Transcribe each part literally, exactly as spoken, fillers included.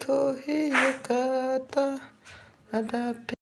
To hi ya kata ada pi.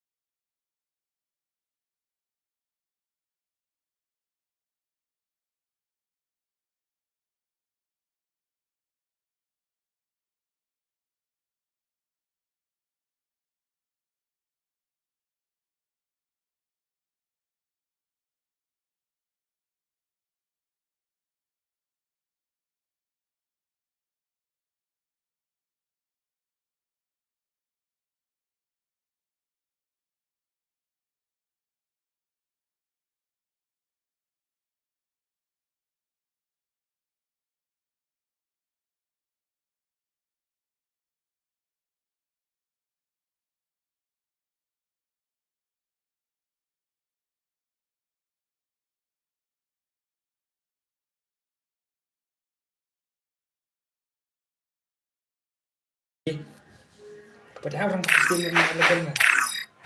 Padahal orang pasti memang level na.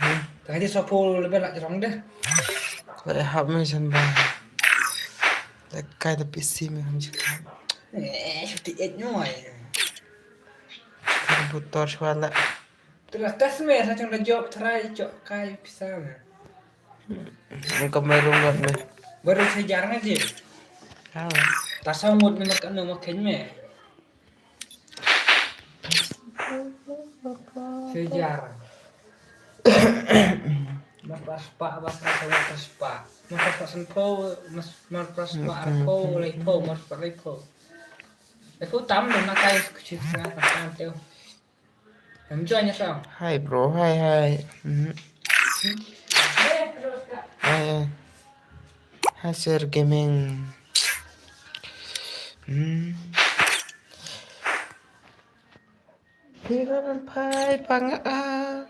Hmm. Tengah dia sopo level nak jerong deh. Saya hap me sen ba. Lekai tapi isi me ham jika. Eh, seperti et nyoy. Komputer suara. Terus tes me, saya cuma job try cok kai pisau me. Engkau baru ngot me. Baru sejarah aja. Tahu. Tasawut me makan no makan me. Sejarah. Mas pas pak, mas pas pas pak. Mas pas pas po, mas mas pas pak po, lai po, mas pas lai po. Aku tam na kai kuchit na kan teo. Enjoy yourself. Hi bro, hi hi. Mhm. Hi hi. Hi Sir Gaming. Hmm. Phi ka ban phai pa nga a.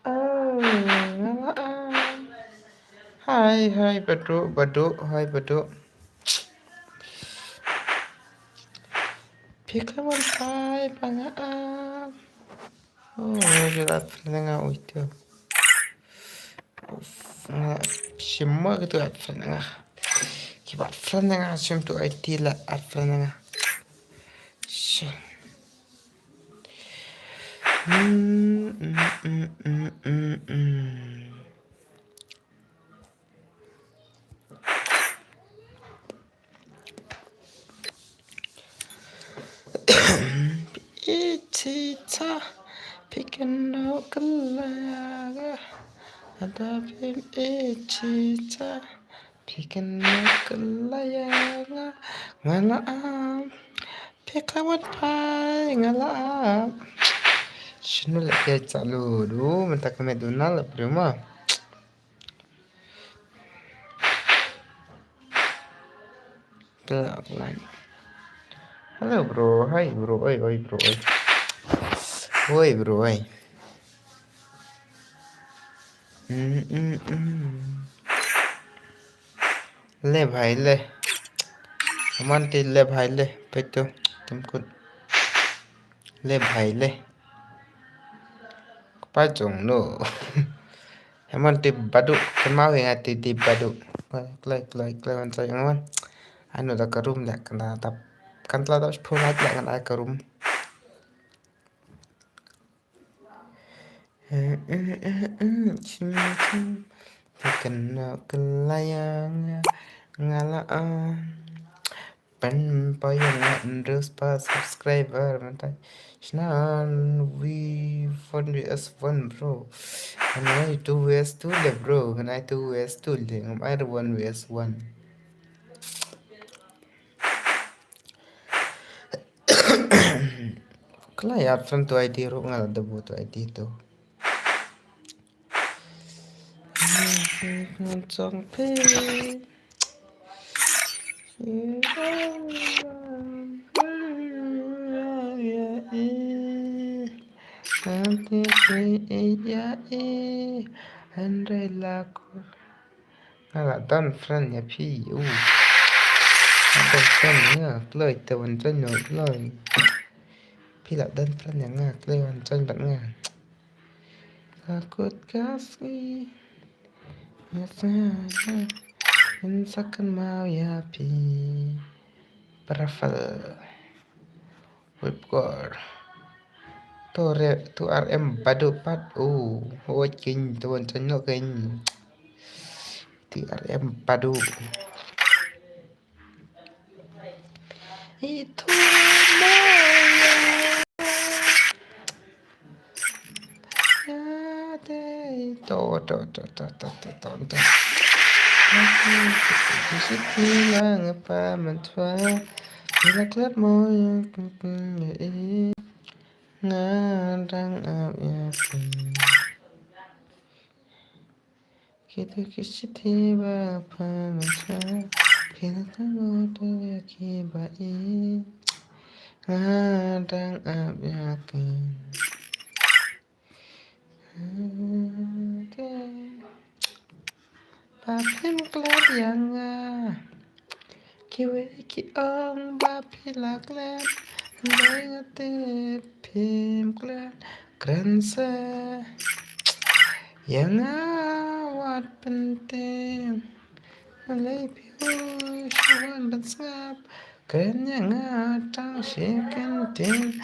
Oh, nga la a. Hi hi Badu, Badu, hi Badu. Phi ka ban phai pa nga a. Oh, nga ju la pynleng nga uito. Nga shim mo gitu at pynleng nga. Kibat pynleng nga shim tu ai ti la at pynleng nga. Shim. Mm, mm, mm, mm, mm, mm. Itita, picking out galaga. Ada pim itita, picking out galaga. Ngala am, pick up what pie, ngala am. Shinu la ya chalu du, menta kame duna la prima. Block line. Hello bro, hi bro, oi oi bro, oi. Oi bro, oi. Mm, mm, mm. Le bhai le. Aman ti le bhai le. Peto, tumkut. Le bhai le. Kpa jong no. Heman ti badu, kynmaw hi nga ti ti badu. Kloi kloi kloi wan sa yang wan. Anu da ka room le kan da tap. Kan tla da phu lak le kan da ka room. Chim chim. Kan no kelayang ngala. Pan pa yang nga endorse pa subscriber mynta. Shnan we one V S one bro. Ngan ai two V S two le bro. Ngan ai two V S two le. Ngam ai one V S one. Kala ya friend tu I D ru nga la debu tu I D tu. Nga la don friend ïa phi. U. Nga don friend ïa nga. Kloi te wan join no kloi. Phi la don friend ïa nga. Kloi wan join bad nga. Ka kut ka sngi. Nga sngew. Nga sa kynmaw ïa phi. Parafal. Whip core. To re, tu R M Badu pat. Oh, oh, king, tu wan chan lo king. Tu R M Badu. Itu moya. Ya, dei. To, to, to. Aku siti lang apa mentua. Bila klep moya, nga dang ap ya. Kita ki siti ba pa mentua. Kita tengok tu ya ki ba i. Nga dang ap ya ki. Ba phim klet ïa nga. Kiwei ki ong ba phi la klet. Dei nga tip phim klet. Kren sa ïa nga wat pynthiem. Lei phi u shuwa ban sngap. Kren ïa nga tang shi kyntien.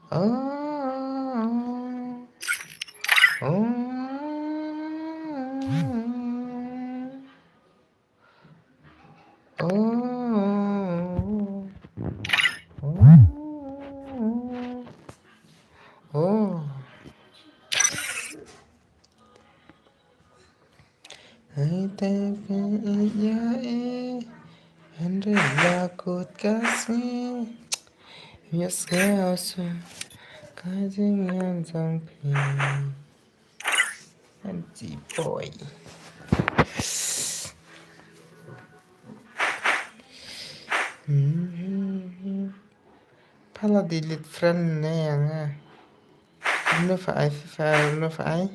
Oh, oh, oh, oh, oh. Ai te phi ïa i, hynrei la kut ka sngi. Ïa sngew su ka jingïaid jong phi. Anti boy. Hmm. Pha la delete friend ne ïa nga. Kumno pha ai, pha, kumno pha ai?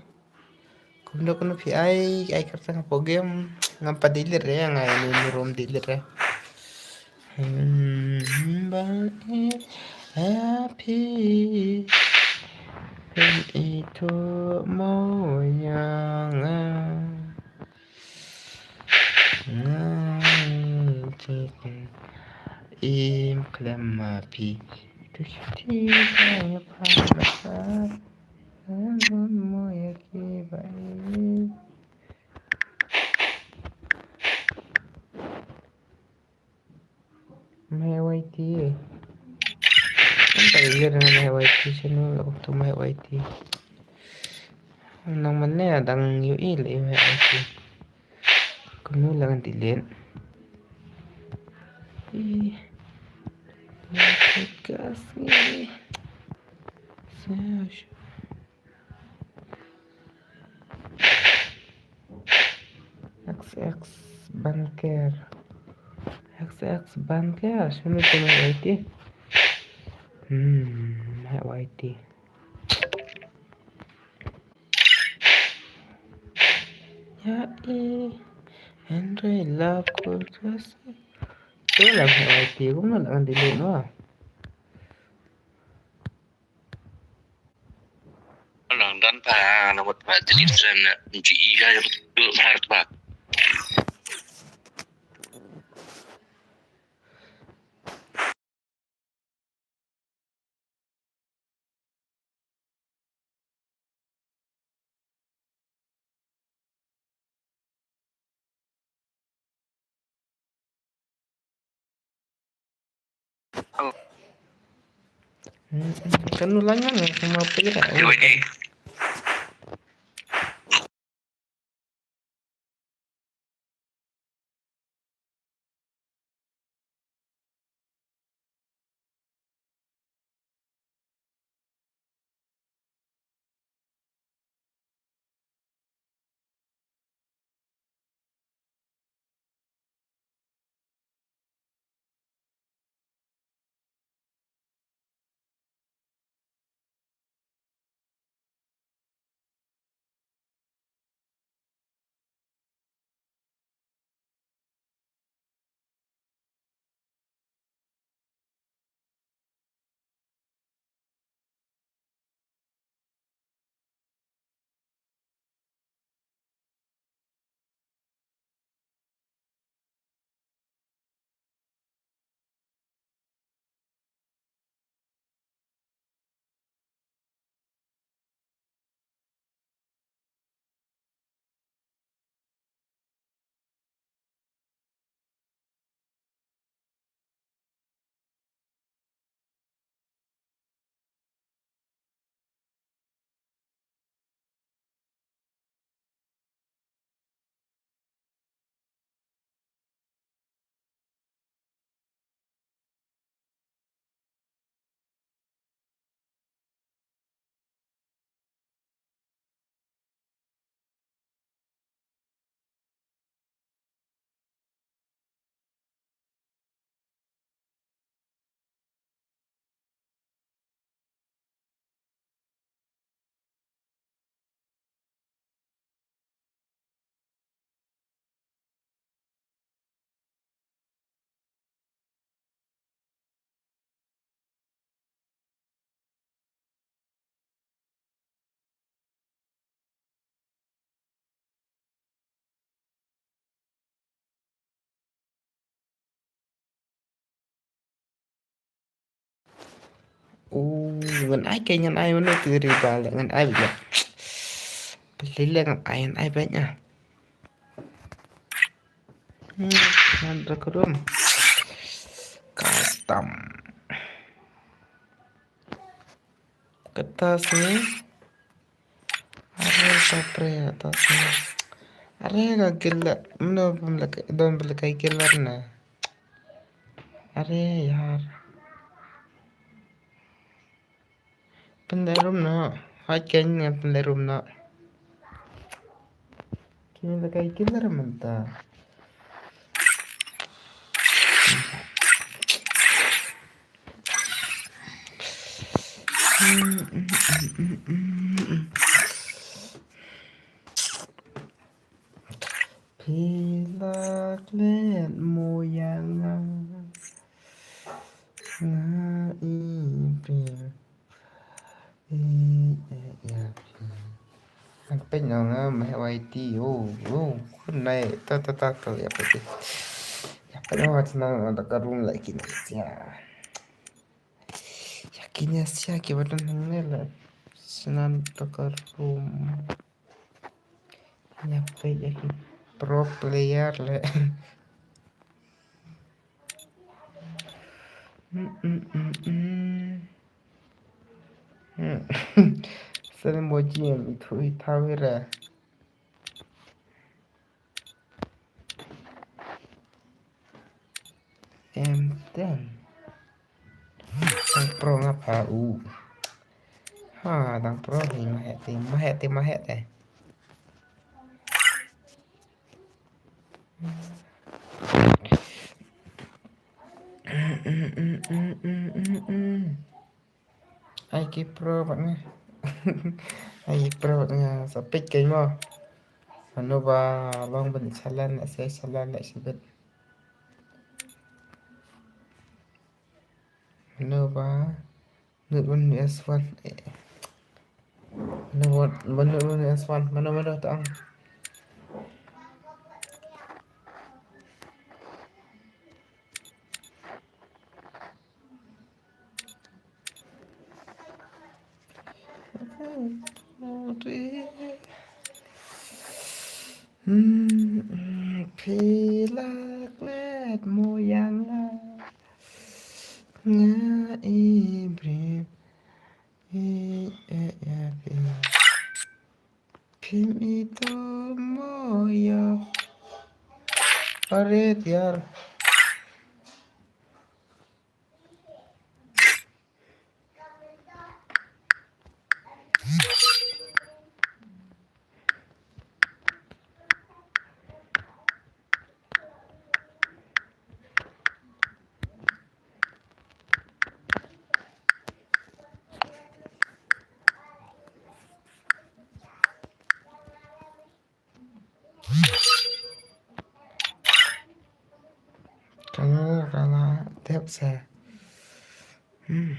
Kumno, kumno phi ai, ai kyrteng hapoh game. Ngam pat delete re ïa nga, ïa ni, ni rum delete re. Hmm, ba i happy. Phin ithuh mo ïa nga. Nga tip im khlem ma phi. Tu shuti ba ïa pha ma sa. Ngan mo ïa ki ba i. My Y T. Kan ta lir na my Y T channel, la tu my Y T. Nang mane dang yu i le my Y T. Kunu la ngan delete. Ih. Podcast ni. Sa shu. X X Banker. X X Banker, shano te my Y T? Hmm, my Y T. Ya i, hynrei la kut ka sngi. To la my Y T, kumno la ngan delete noh. Lang dan pa na wat pa delete friend na G E ka yang tu mahar pa. Kan ulang kan ya sama apa ya? Oh, ngan ai, kai ngan ai, mano tu ri ba le ngan ai ba. Peli le ngan ai, ngan ai ba nya. Hmm, ngan rek rum. Custom. Kata sini. Are ta pre, kata sini. Are ka gila, mano pemlek, don pemlek gila na. Are yar. Pynlait rum noh. Hooid, kane pynlait rum noh. Kine da kai kine da mynta. Phi la klet mo ïa nga. Nga i phi. I, i, ïa phi. Ngan peit noh nga ma heh wai ti. Oh, oh, khun nai. Ta, ta, ta, ta, ïa peit. Ïa peit noh, snan da ka room la kine sia. Ïa kine sia ki ba don hangne la. Snan da ka room. Ïa peit ïa ki pro player le. Mm, mm, mm, mm. Hmm. Sani mo jim itu itawira. M ten. Tang pro nga pha u. Ha, tang pro hi ma heh te, ma heh te, ma heh te. Ai ki pro bad nga. Ai ki pro bad nga. Sa peit kai mo. Mano ba long ban challenge, sa challenge la shibit. Mano ba Nut ban S one. Mano ba, mano ban S one. Mano, mano tang. Hmm, phi la klet mo ïa nga. Nga i briew. I, i, i, i. Phim i to mo ïa. Are tiar. Kala, kala, tep sa. Hmm.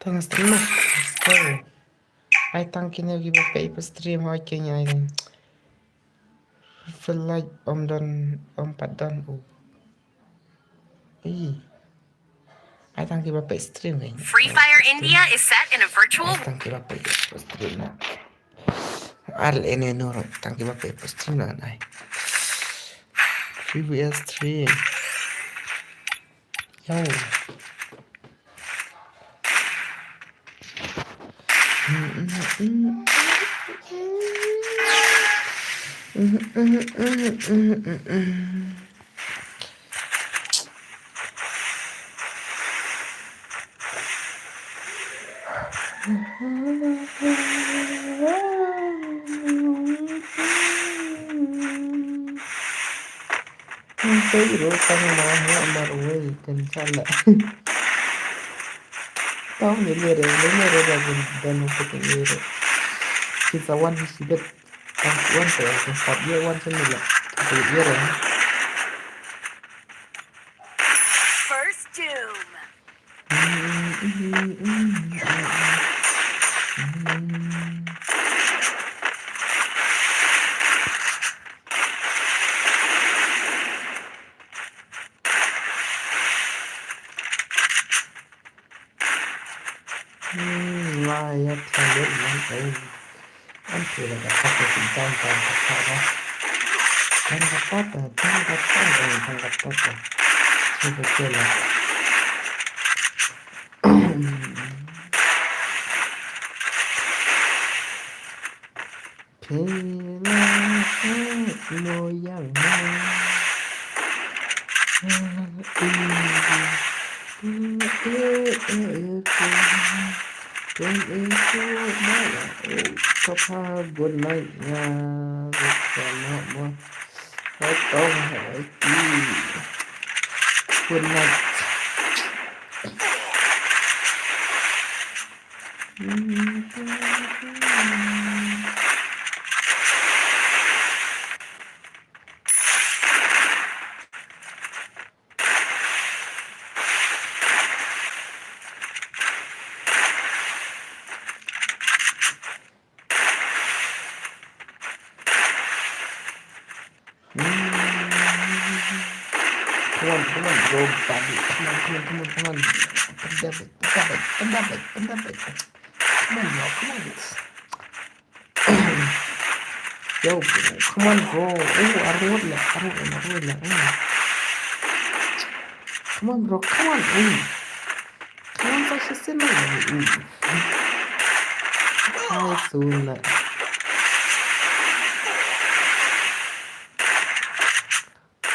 Tang stream. Ai tang kine ki ba pei pa stream ha kine ai. Feel like om don, om pat don u. Ih. Ai tang ki ba pei stream kan. Free Fire India is set in a virtual. Ai tang ki ba pei stream na. Al ene no tang ki ba pei stream na ai. Free V S stream. Yo. Hero tang ma ha marwei kan chala. Tang ni lere, ni lere da gun dan ko tin lere. Kita wan hi sibet. Tang wan ko yang tempat dia wan sini la. Lere. First Doom. Hmm, la ya thalut man ai. An tu la ka ta ka si dan dan ka ta ba. Dan ka ta ta, dan ka ta ta, dan ka ta ta. Cuba cela. Phi la mo yang mo. Good night. Come on, come on, bro, buddy. Come on, come on, come on, come on. Pandemic, pandemic, pandemic, pandemic. Come on, bro, come on. Yo, bro, come on, bro. Oh, arwah lah, arwah lah, arwah lah. Hmm. Come on, bro, come on. Hmm. Come on, fashion lah. Hmm. Hai, soon lah.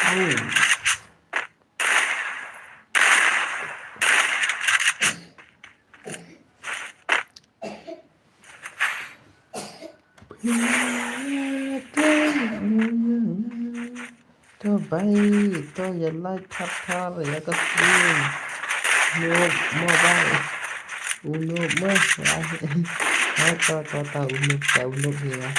Oh. To bai, to ïa like thar thar ïa ka stream. Noob mo bai. U noob mo bai. Hai to to to u noob to u noob ïa.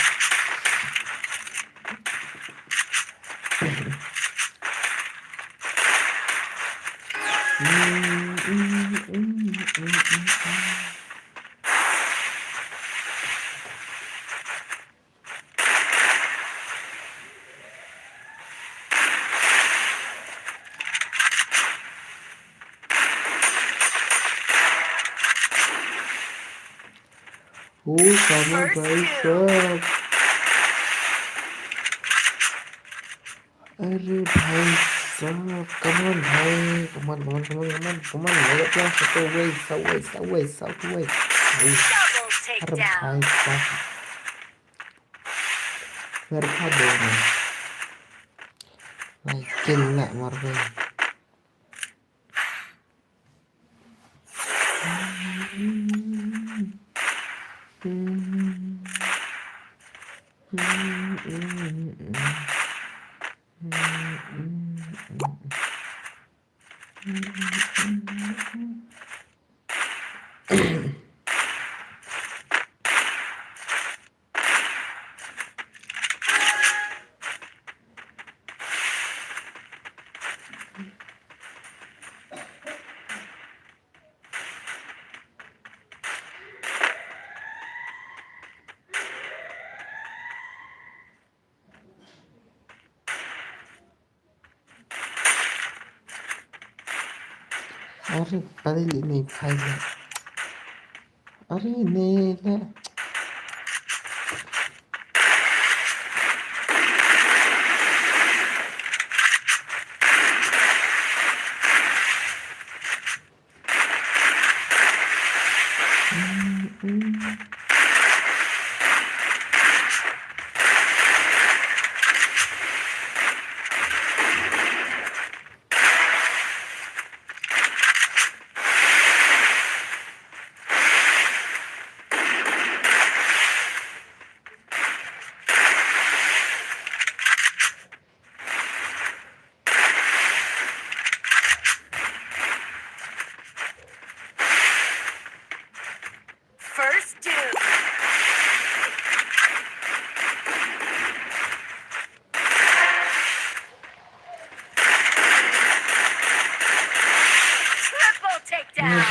Oh, come on, guys, come on. अरे भाई साहब, come on भाई, come on, come on, come on, come on, come on, लगा क्या? Satu wei, satu wei, satu wei, satu wei. Double takedown. अरे भाई साहब, मेरे खा दो ना। भाई, kill ना, मर गए। अरे, पहले नहीं खाई ले। अरे, नहीं ले। Dude. Triple takedown.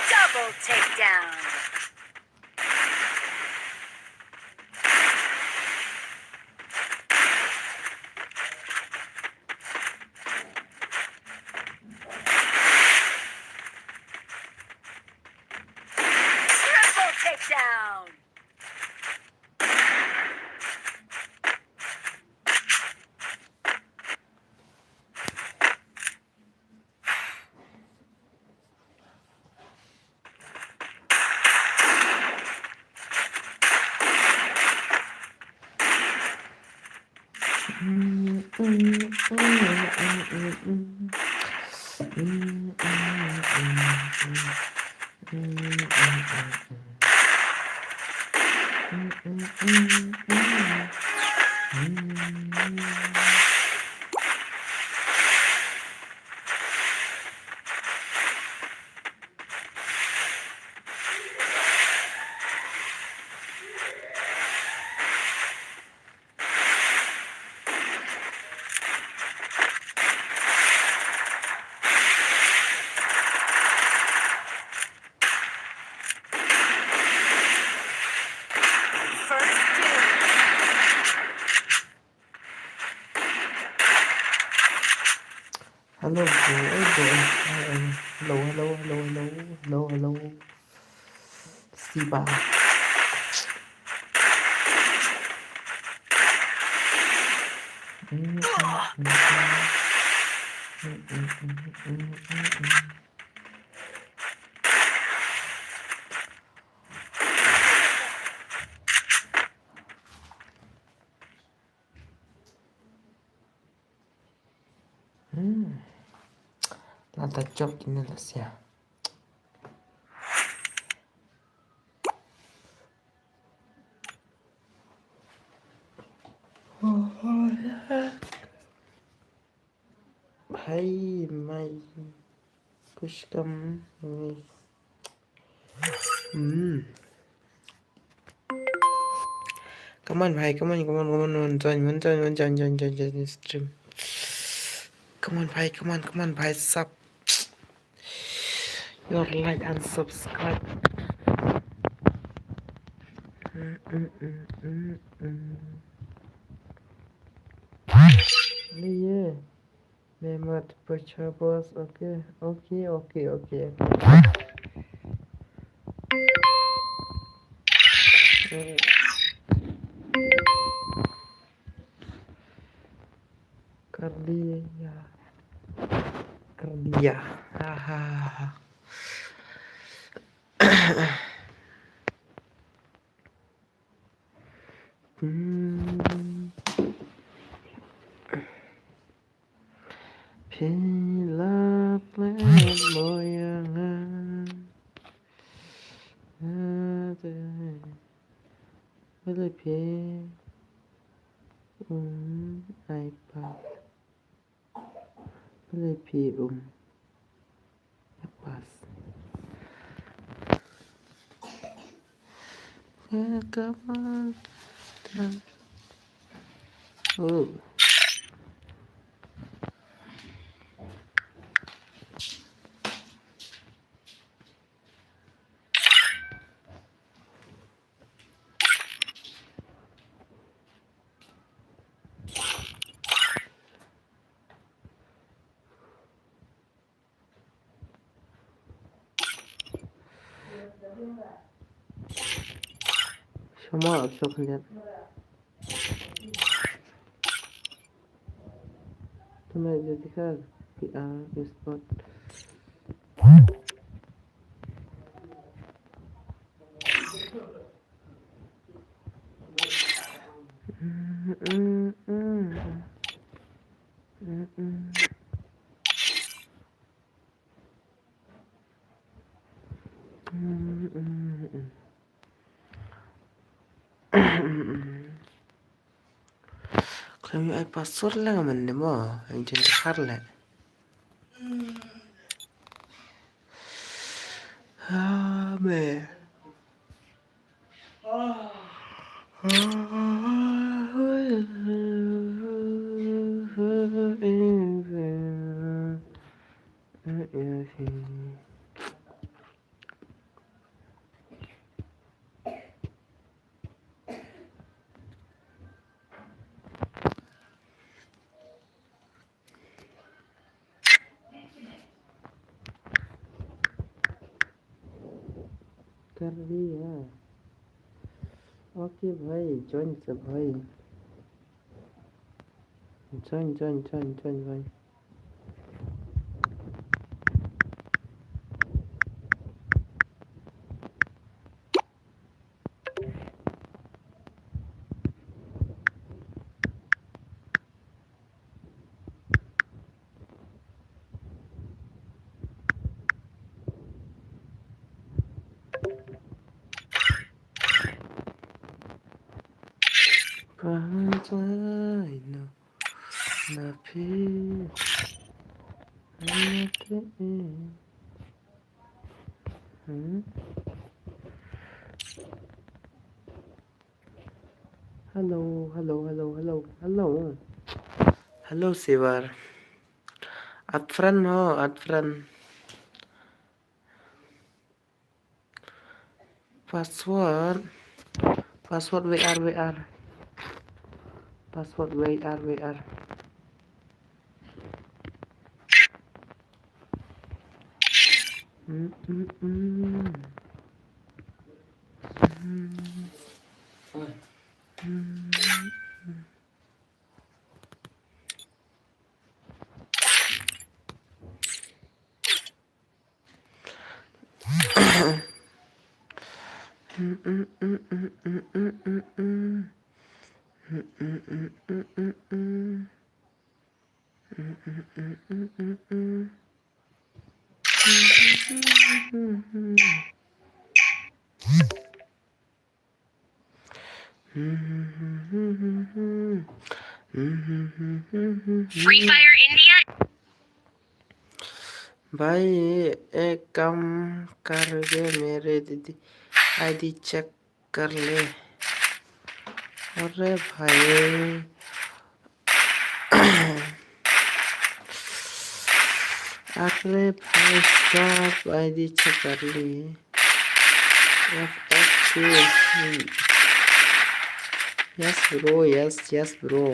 Double takedown. Triple takedown. Hello, bro. Hey, bro. Hello, hello, hello, hello. Hello, hello. Siba. Hmm. Lada jop ina la sia. Bhai, mai pushkam. Hmm. Come on, bhai, come on, come on, come on, come on, join, come on, join, join, join, join, join the stream. Come on, bhai, come on, come on, bhai, sub. Your like and subscribe. Mm, mm, mm, mm, mm. Liye. Memat bacha boss, okay, okay, okay, okay, okay. Kar liya. Kar liya. Aha. Hmm. Phi la plet mo ïa nga. Ade. Balei phi um ai pass? Balei phi um ai pass? Eh, come on. Oh. Shama ap shok ngat. Tuma jadikar P R spot. Khlem ïoh ai password lem mynne mo, ïa jen jahar leh. Ah, me. कर दिया। OK भाई, join सब भाई। Join, join, join, join भाई। Pahan sa ino na phi. Hmm? Hello, hello, hello, hello, hello. Hello, Sivar. Add friend ho, add friend. Password. Password wait, wait. Password wait, wait. Mm, mm, mm. Mm. Mm. Free Fire India। भाई, एक काम कर दे, मेरे दीदी ID check कर ले। अरे भाई, अरे भाई साहब, ID check कर ले। F F K। Yes bro, yes, yes bro।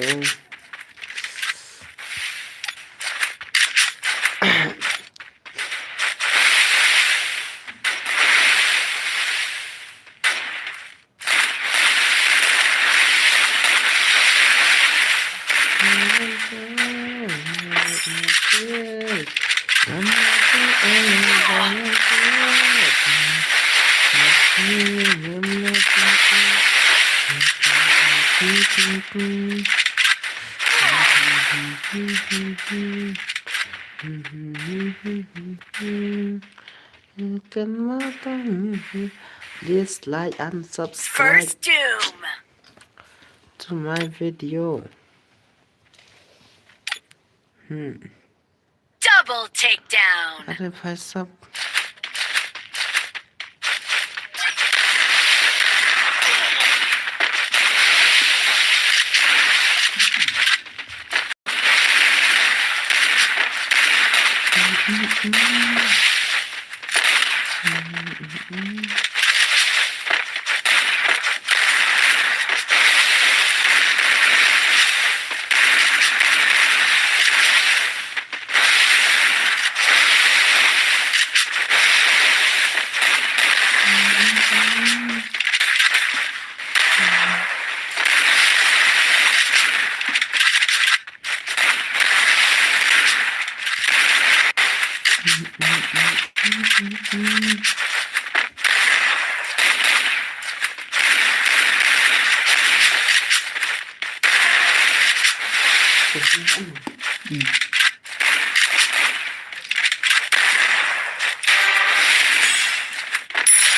Kan matang hi, Please like and subscribe First Doom. To my video. Hmm. Double takedown. Are bhai sab.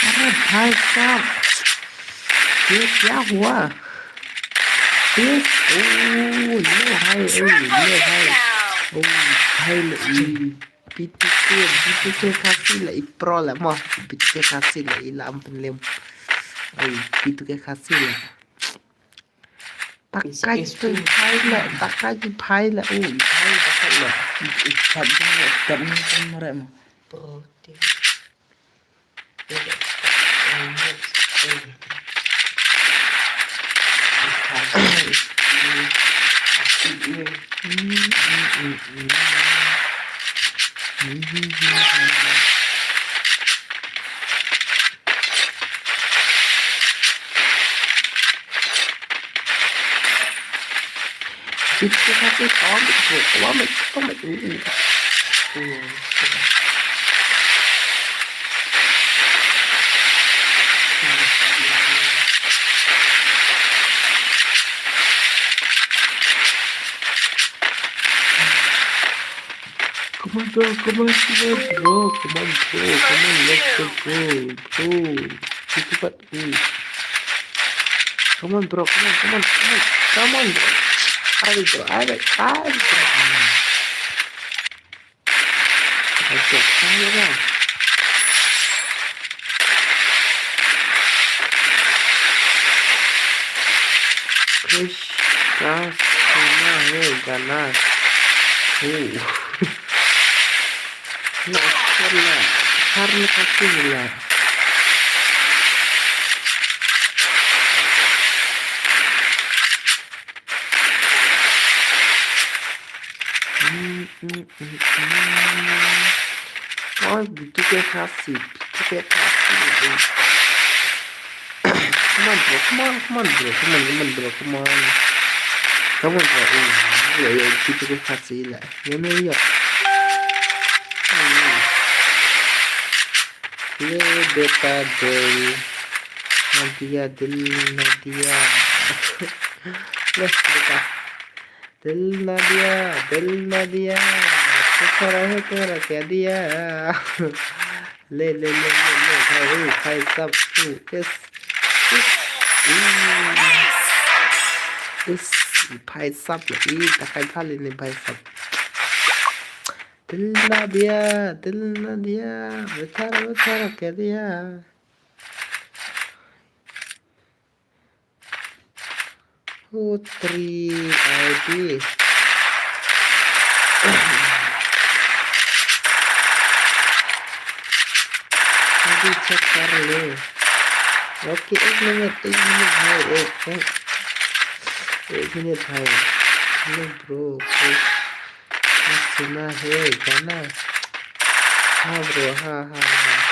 अरे भाई साहब, ये क्या हुआ? ये, ओ, ये भाई, ओ, ये भाई, ओ, भाई, ले, ई, B two K, B two K Khasi la i pro la mo, B two K Khasi la i la am pen lem. Ai, B two K Khasi la. Takai ji phai la, takai ji phai la, u, i phai takai la. I chat ding la, chat ni pun mare mo. It's because it's on the comic, comic. Come on, bro. Come on, come on, bro. Come on, bro. Come on, let's go, bro. Bro. Keep it up, bro. Come on, bro. Come on, come on, come on. Come on, bro. Ayo, bro. Ayo, ayo, bro. Ayo, ayo, bro. Krish ka suna hai gana. Oh. Na, sar na, sar na kasi nila. Oh, B two K Khasi, B two K Khasi. Come on, bro, come on, come on, bro, come on, come on, bro, come on. Come on, bro. Oh, yeah, yeah, B two K Khasi la. Ye nahi, ye. Ye beta dil na diya, dil na diya. Le, beta. दिल ना दिया, दिल ना दिया, तो तेरा है, तेरा क्या दिया? ले, ले, ले, ले, ले, भाई, ओ, भाई साहब, ओ, इस, इस, इस, भाई साहब, ये तकाई खा लेने, भाई साहब। दिल ना दिया, दिल ना दिया, बेचारा, बेचारा, क्या दिया? Putri Aidi. Aidi check कर ले. Okay, एक मिनट, एक मिनट भाई, एक, एक, एक मिनट भाई. Hello bro, bro. सुना है गाना. हाँ bro, हाँ, हाँ, हाँ.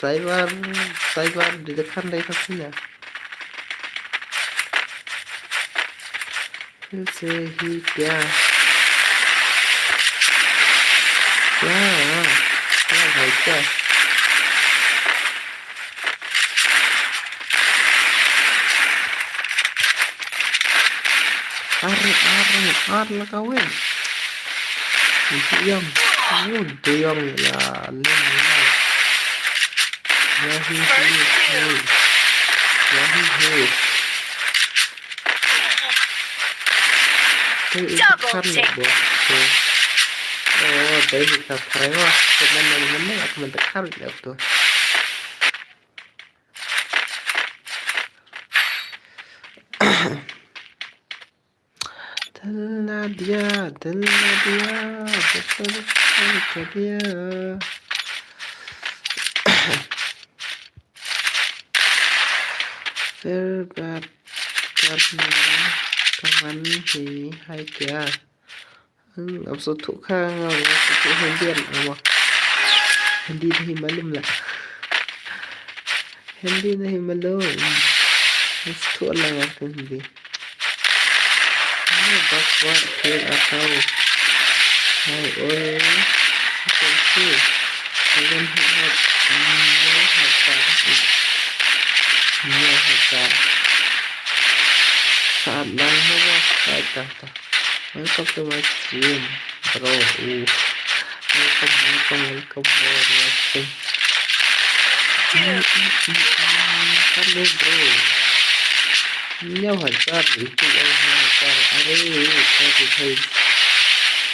Cyber, cyber, di dekat dari sana. Sisi hi kya? Kya? Kya bhai kya? Ar, ar, ar laka wen. Itu yang. Oh, itu yang la lim la. Ya hi hi hi. Ya hi hi. Double take. Oh, dai hi ka prai wa. Ke man man man man aku man tak kar le tu. Dal na dia, dal na dia, dal na dia. Fir bat karna kaman hi hai kya? Hmm, am so thuk kha nga, am so thuk Hindi an, am. Hindi nahi malum la. Hindi nahi malum. Am so thuk lang am Hindi. Ni bak bak fir atau. Hai oi. Thank you. Kalian hebat. Ni hebat. Ni hebat. Saat lang mo ba? Hai ta ta. Welcome to my stream, bro. Ooh. Welcome, welcome, welcome, bro. Welcome. Hello, bro. Nyaw hajar, itu yang nyaw hajar. Are, itu, itu.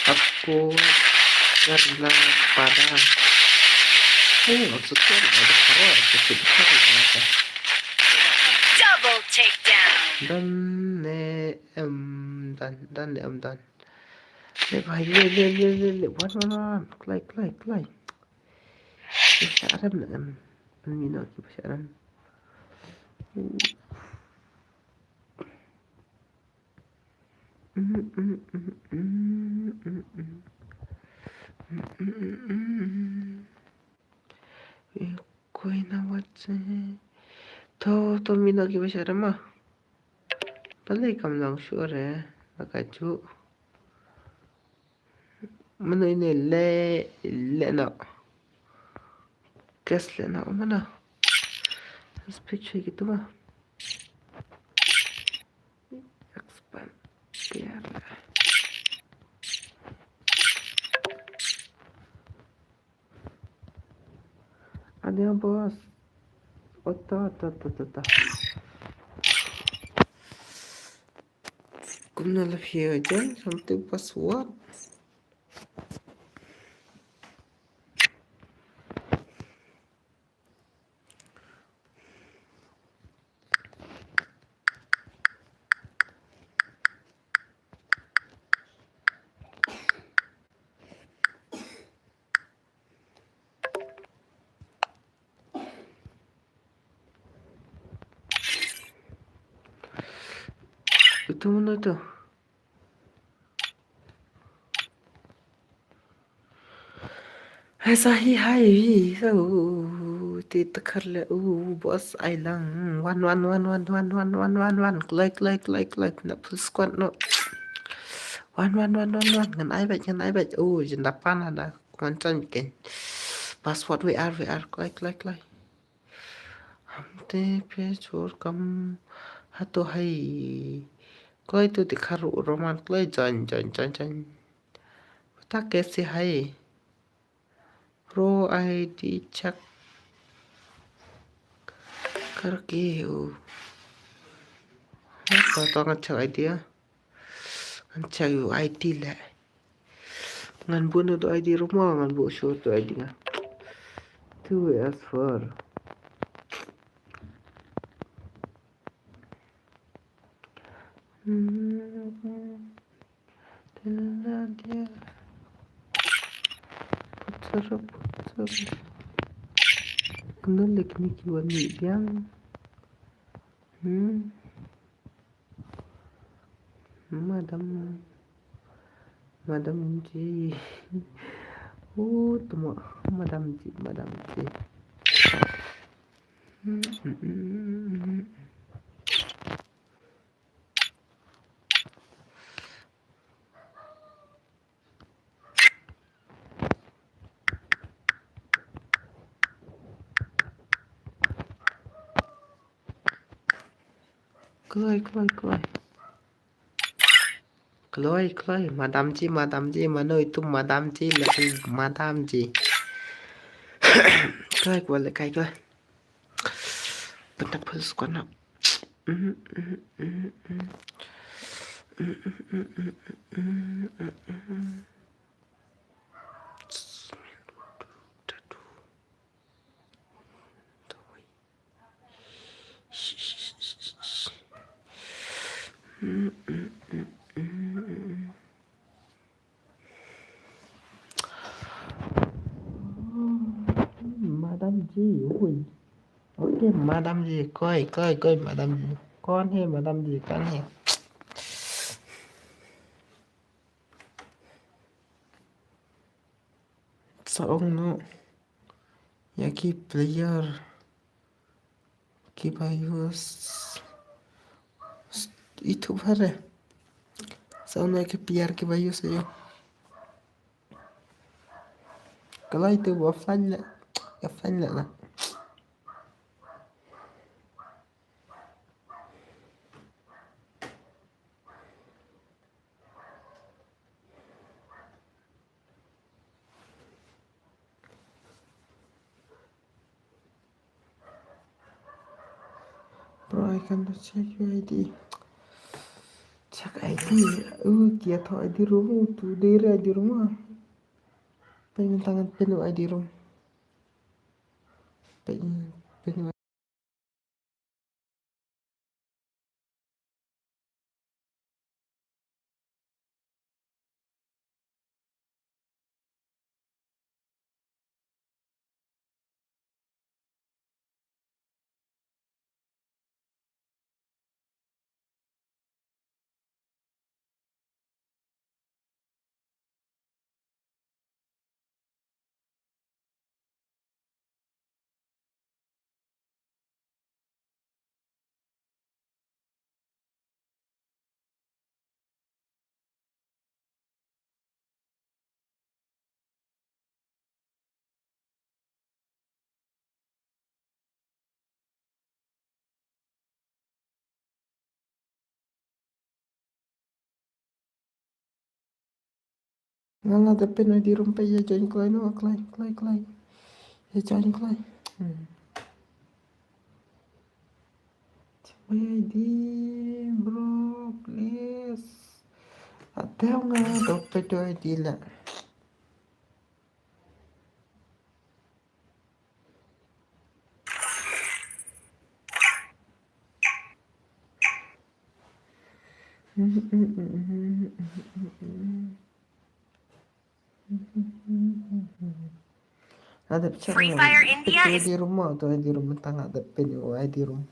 Aku karena pada. Oh, maksudnya ada karo, aku sudah karo, apa? Double takedown. Dan ne em dan, dan ne em dan. Le bhai, le, le, le, le, le. Wan, wan, wan. Klai, klai, klai. Shah rem ne em. Ani no ki shah rem. Koi na wat se. To, to mi no ki ba shah rem ma. Balei kam long shuh re, la ka juh. Mano ine le, le no. Kes le no, mano. Speech ki tu ma. Expand. Tiar. Boss. Oto, oto, oto, oto, oto. Kumno la phi join, something password. Itu mana tu? Hai sahi hai wi sa u ti takar le u boss ai lang wan wan wan wan wan wan wan wan wan kloi kloi kloi kloi na full squad no wan wan wan wan wan ngan ai bait ngan ai bait u jinda pan ada kwan chan ken password we are we are kloi kloi kloi. Hamte page or kam hato hai. Kloi tu ti kharu roman kloi join join join join. Pata kaise hai. Pro I D check karke ho. Hato to ngan check I D ah. Ngan check u I D le. Ngan buh na tu I D ruh mo, ngan buh shuh tu I D nga. Two as four. Hmm. Tena dia. Putar, putar. Kena lek ni ki wan ni biang. Hmm. Madam, Madam G. Oh, tuma Madam G, Madam G. Kloi, kloi, kloi. Kloi, kloi. Madam G, Madam G. Mano itu Madam G, lagi Madam G. Kloi, kloi, kloi, kloi. Bentak pulus kona. Madam G, ui. Okay, Madam G, koi, koi, koi, Madam G. कौन है Madam G, कौन है? Sa ong no. Ïa ki player kiba use itu bare. Sa ong no ïa ki player kiba use ïa. Kalau itu offline la, offline la la. Bro, I cannot check your I D. Check I D. Uh, kia tho I D room tu dere I D room ah. Pynmynta ngan pyn u I D room. Pyn, pyn u Nga la da pyn I D room peit, ïa join kloi noh, kloi, kloi, kloi. Ïa join kloi. Hmm. Check my I D, bro, please. Ate nga dok pe tu I D la. Adep check Free Fire India is I D room ma, to I D room tang adep pin u I D room.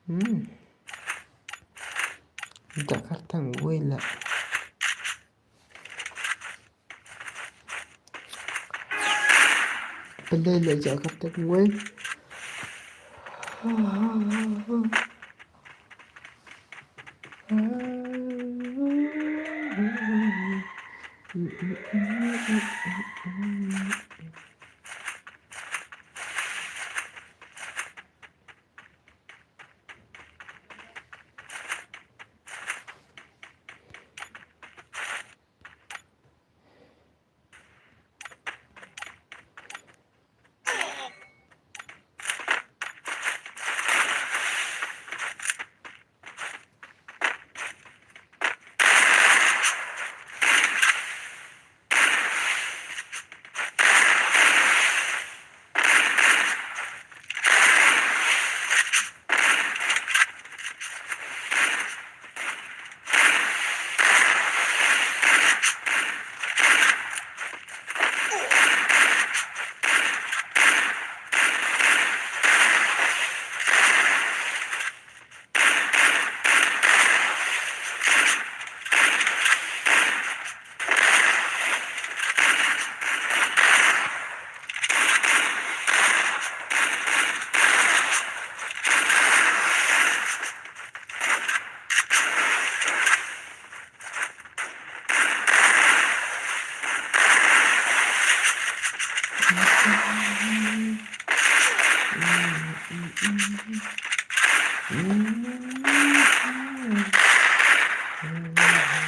Hmm. Jakarta ngui la. Pelai la Jakarta ngui.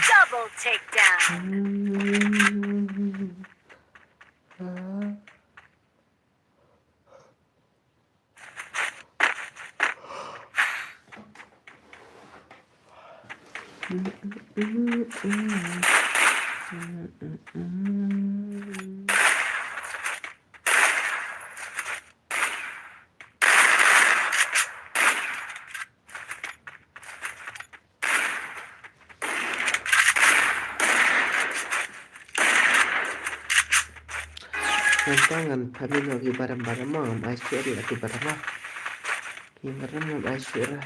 Double takedown. Ngan ta ngan pynmih noh ki baram baram ma, ngam ai shuh ïa ki baram ma. Ki baram ngam ai shuh ra.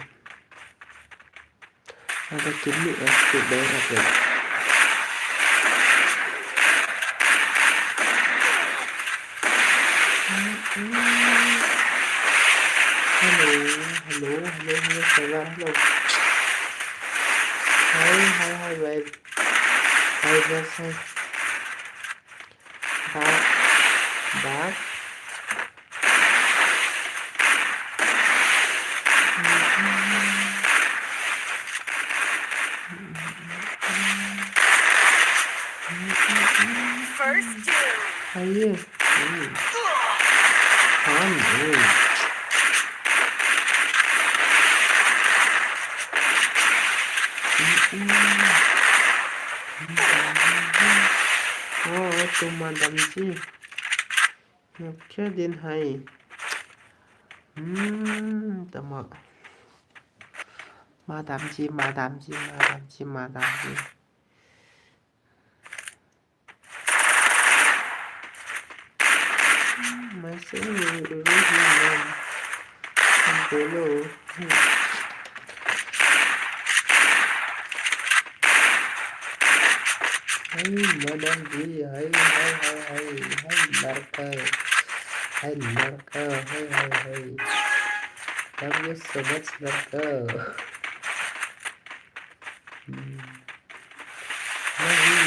Ada kini ai shuh bai ra ke. Hello, hello, hello, hello, Sarah, hello. Hi, hi, hi, babe. Hi, Jess, hi. Back, back. First doom. Ayo. Ayo. Ayo. Oh, tu madam ji. Ngap khe din hai. Hmm, tama. Madam ji, madam ji, madam ji, madam ji. Hmm, masih ru-, ru-, ru-, ru-, ru-, ru-, ru-, Hai, madam ji, hai, hai, hai, hai, hai, narka. Hai, narka, hai, hai, hai. Love you so much, narka. Hmm. Nahi.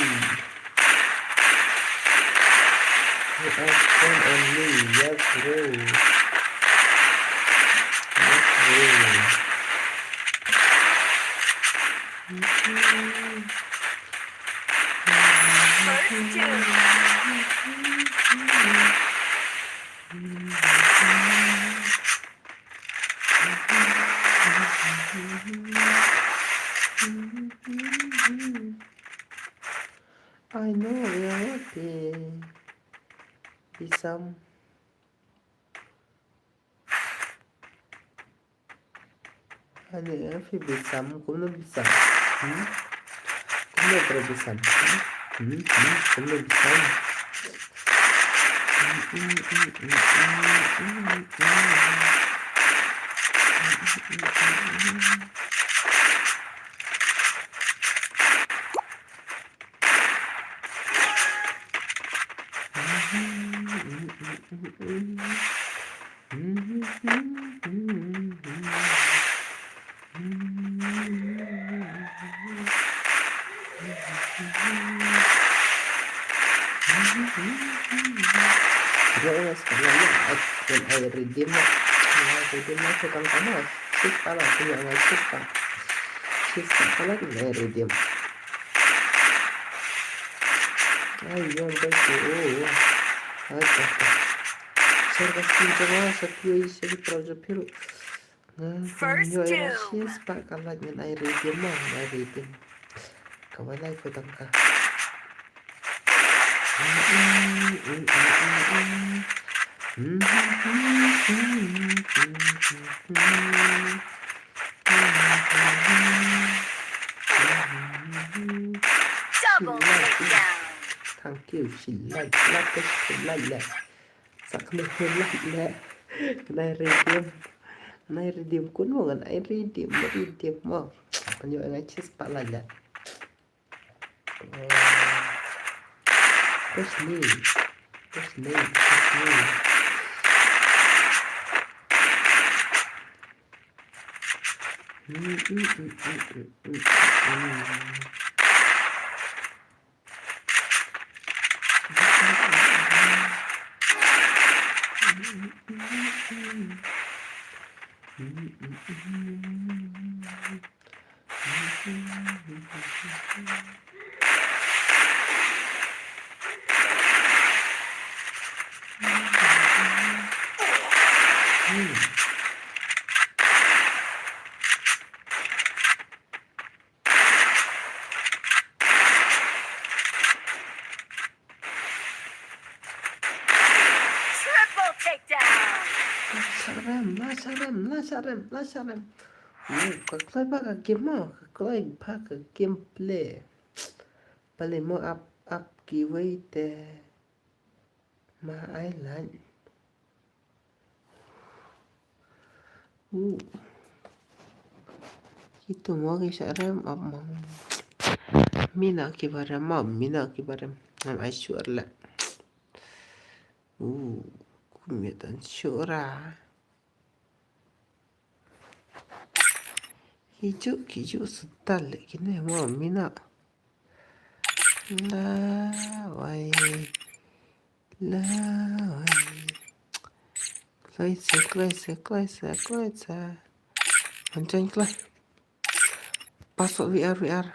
You are strong only. Yes, bro. Yes, bro. First two. I know you're happy. Be some. Ani, eh, phi be some, kumno be some? Hmm? Kumno pra be some? Hmm? Hmm? Hmm? Kumno be some? Yo, es que no, no, es que no hay ritmo. No hay ritmo, se canta más. Chispa, la, se llama chispa. Chispa, la, no hay ritmo. Ay, yo, un beso. Oh, oh. Ay, ay, ay. Cerca, sí, yo, no, se quiere, se quiere, pero yo, pero First two. Yes, pa ka lait ngan ai redeem mo, ngan ai redeem. Ka ba lai ko tang ka. Double takedown. Thank you, she like, love this, she like that. Sa kane hi lait leh. Ngan ai redeem. Ngan ai redeem kumno, ngan ai redeem, redeem mo. Ngan ïoh ngan chase pat lait leh. Push me. Push me. Push me. Triple takedown. Lashai rem, lashai rem, lashai rem, lashai rem. Oh, ka kloi bha ka game mo, ka kloi bha ka game play. Balei mo ap, ap kiwei te. Ma ai lait. Uh. Kitu mo ki shah rem ap mo. Mina ki ba rem mo, mina ki ba rem. Ngam ai shuh leh. Uh, kumne tan shuh ra. Ki ju, ki ju sutal leh kine mo mina. Lawei. Lawei. Kloi sa, kloi sa, kloi sa, kloi sa. Ngan join kloi. Password V R, V R.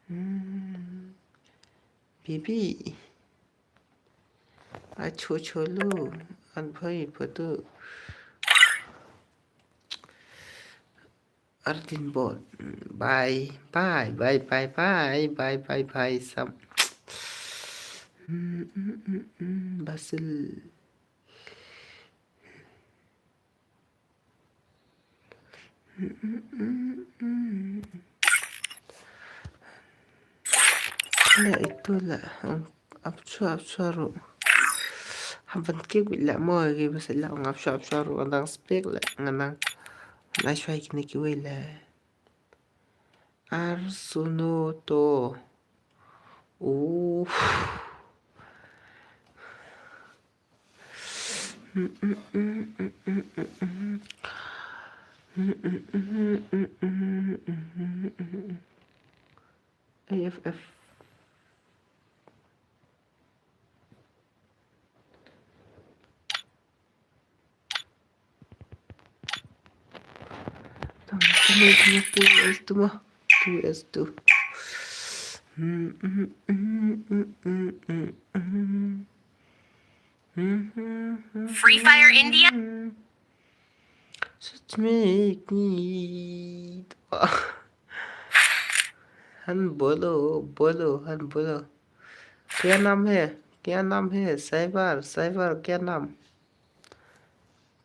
Hmm. Baby. Acho cholu. An bhai patu. Artin bot. Bye. Bye, bye, bye, bye. Bye, bye, bye. Sam. Hmm, hmm, hmm, hmm. Basil. La itu la, um, ap shuwa, ap shuwa ruh. Hap ban kik bit la mo, ki bas la, um, ap shuwa, ap shuwa ruh, ngan dang spek la, ngan dang. La shuwa kine kiwei la. Ar suno to. Uf. A F F. Tang, tang, tang, two S two mo. Two S two. Free Fire India? Just make me. Han bolo, bolo, han bolo. Kya naam hai? Kya naam hai? Cyber, Cyber, kya naam?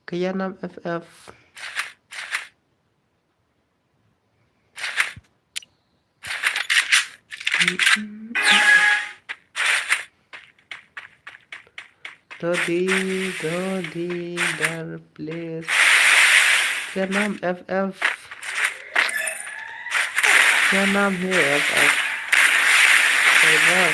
Kya naam F F? Dodi, Dodi, dar, please. Kya naam F F? Kya naam hai F F? Cyber.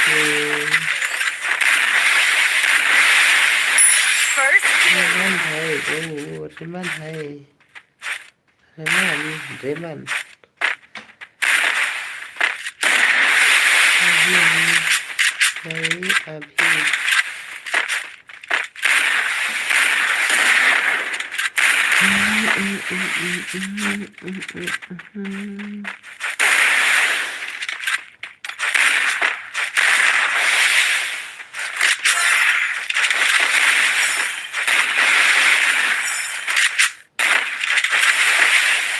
Okay. First kill. Reman hai, oh, Reman hai. Reman, Reman. Abhi, abhi, abhi.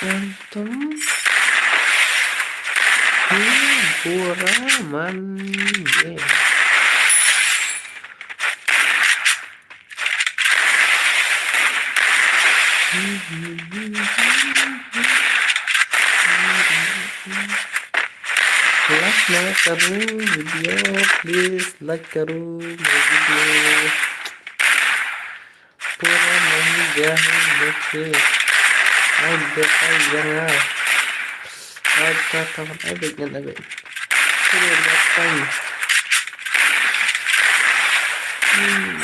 Antum hi bura man ye. Like na karu video, please like karu my video. Pura nahi gaya hai mujhe. Ai, beta, yang ah. Ai, ta, ta, ai, beta, ai, beta. Pura nahi. Hmm.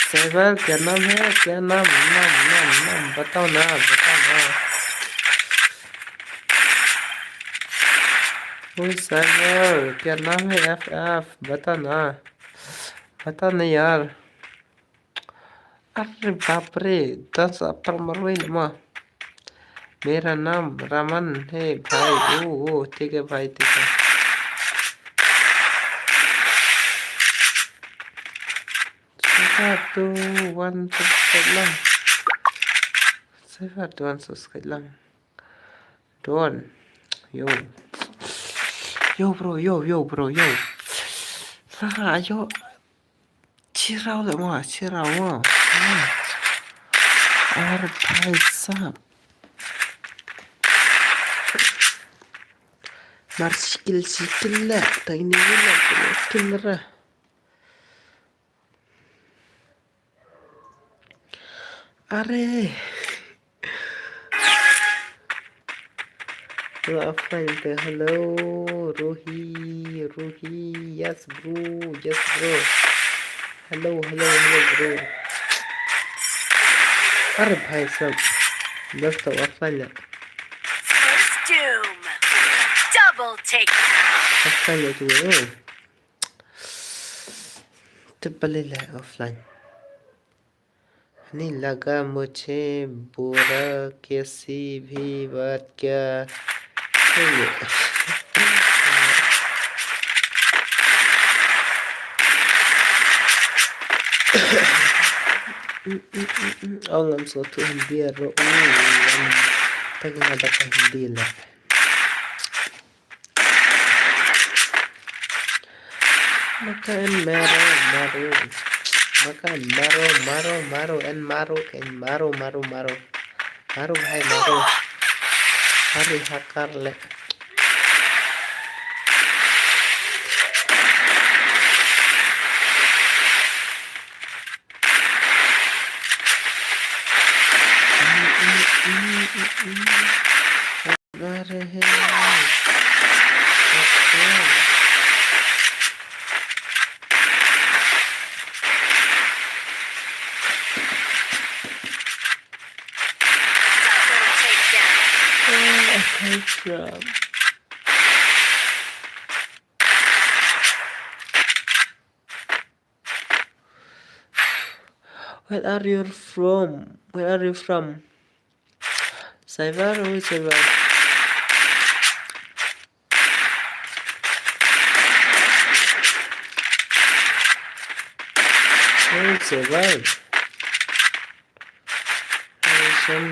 Cyber, kya naam hai? Kya naam? Naam, naam, naam. Batao na, batao na. Oh, Cyber, kya naam hai? F F, bata na. Bata na, yaar. अरे बाप रे, दस अपर मरवाई ना माँ। मेरा नाम रमन है भाई। ओ, ओ, ठीक है भाई, ठीक है। Cyber, tu wan subscribe lang. Cyber, tu wan subscribe lang. Don. Yo. Yo, bro, yo, yo, bro, yo. Sa, yo. Chirau le ma, chirau ma. Hmm. Ar bhai sahab. Mar sikil sikil le, tang ini le, sikil le. Are. Hello, friend. Hello, Ruhi, Ruhi. Yes, bro. Yes, bro. Hello, hello, hello, bro. Are bhai sab. Bas to offline le. First doom. Double take. Offline le tu. Triple le offline. नहीं लगा मुझे बुरा किसी भी बात का। Oh, ngam sngewthuh Hindi ruh. Oh, ngam teng nga da ka Hindi leh. Maka en maro, maro. Maka en maro, maro, maro, en maro, en maro, maro, maro. Maro bhai, maro. Maro hakar le. Oh, I hate them. Where are you from? Where are you from? Saibhar, oh Saibhar. Oh Saibhar. Awesome.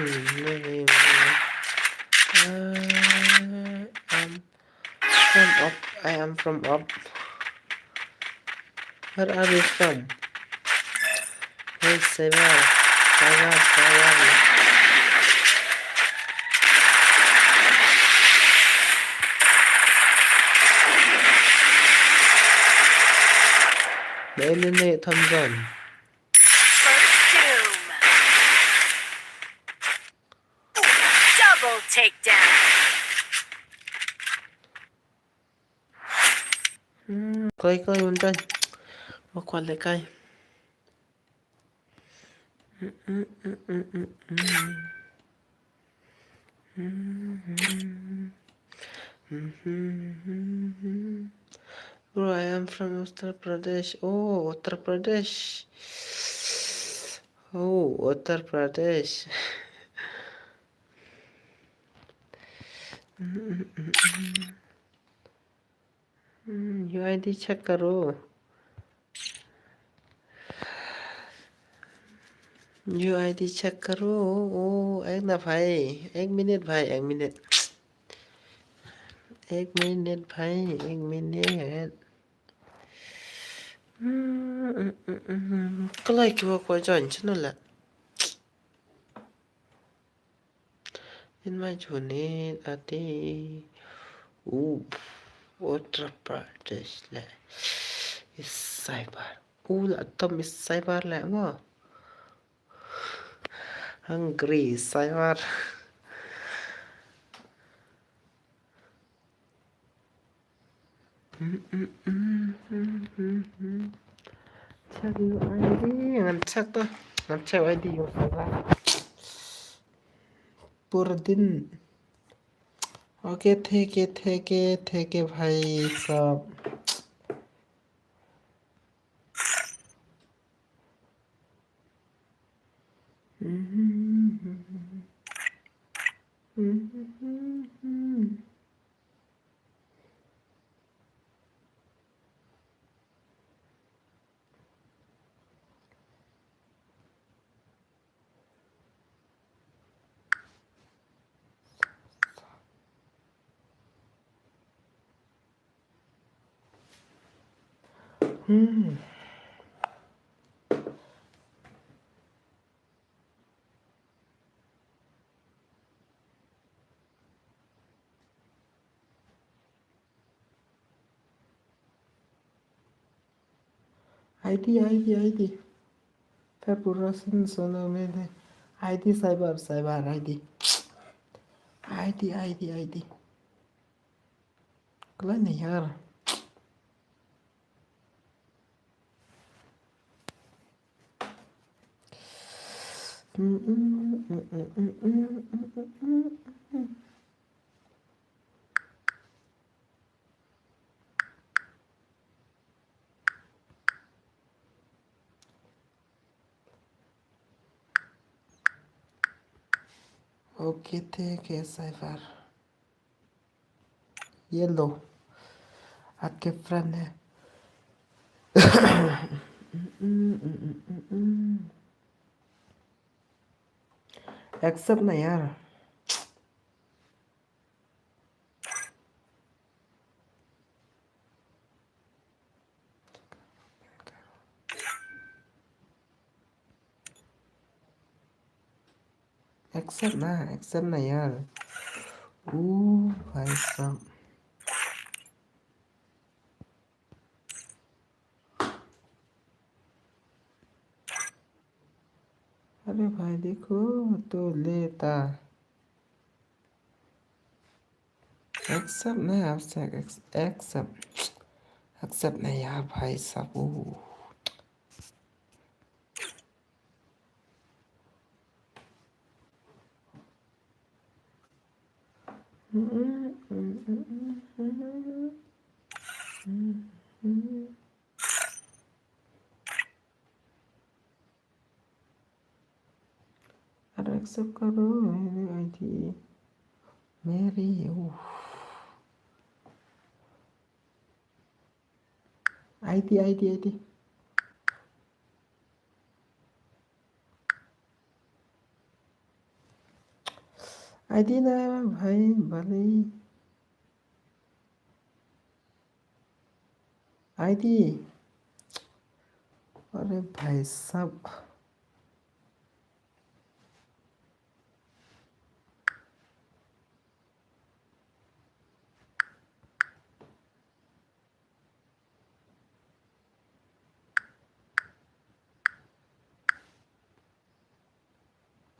I am from up. I am from up. Where are you from? Hey, Saibhar. Saibhar, Saibhar. Dai ne ne Thompson. First doom. Double takedown. Hmm, kai kai untan. Wa kwal le kai. Bro, I am from Uttar Pradesh. Oh, Uttar Pradesh. Oh, Uttar Pradesh. Hmm, U I D check करो। U I D check करो। ओ, एक ना भाई, एक मिनट भाई, एक मिनट। एक मिनट भाई, एक मिनट। Hmm, hmm, hmm, hmm, hmm. Kalai ki wa ko join channel la. In my journey, ati. Ooh, Uttar Pradesh le. Is Saibhar. Ooh, la tam is Saibhar le mo. Hungry, Saibhar. Check U I D, ngan check to. Ngan check U I D ïa u Saibhar. Pur din. Okay, ठीक है, ठीक है, ठीक है भाई साहब। Hmm. I D, I D, I D. February solo mede. I D Saibhar, Saibhar I D. I D, I D, I D. Kala ne yaar. Okay, ठीक है, Saibhar. Yellow. आपके friend है। Accept ना यार। Accept ना, accept ना यार। ओ भाई साहब। अरे भाई देखो तो लेता। Accept ना, accept, accept, accept ना यार भाई साहब। ओ। Sub karo, Mary, I D. Mary, uff. I D, I D, I D. I D na bhai, bale. I D. अरे भाई साहब।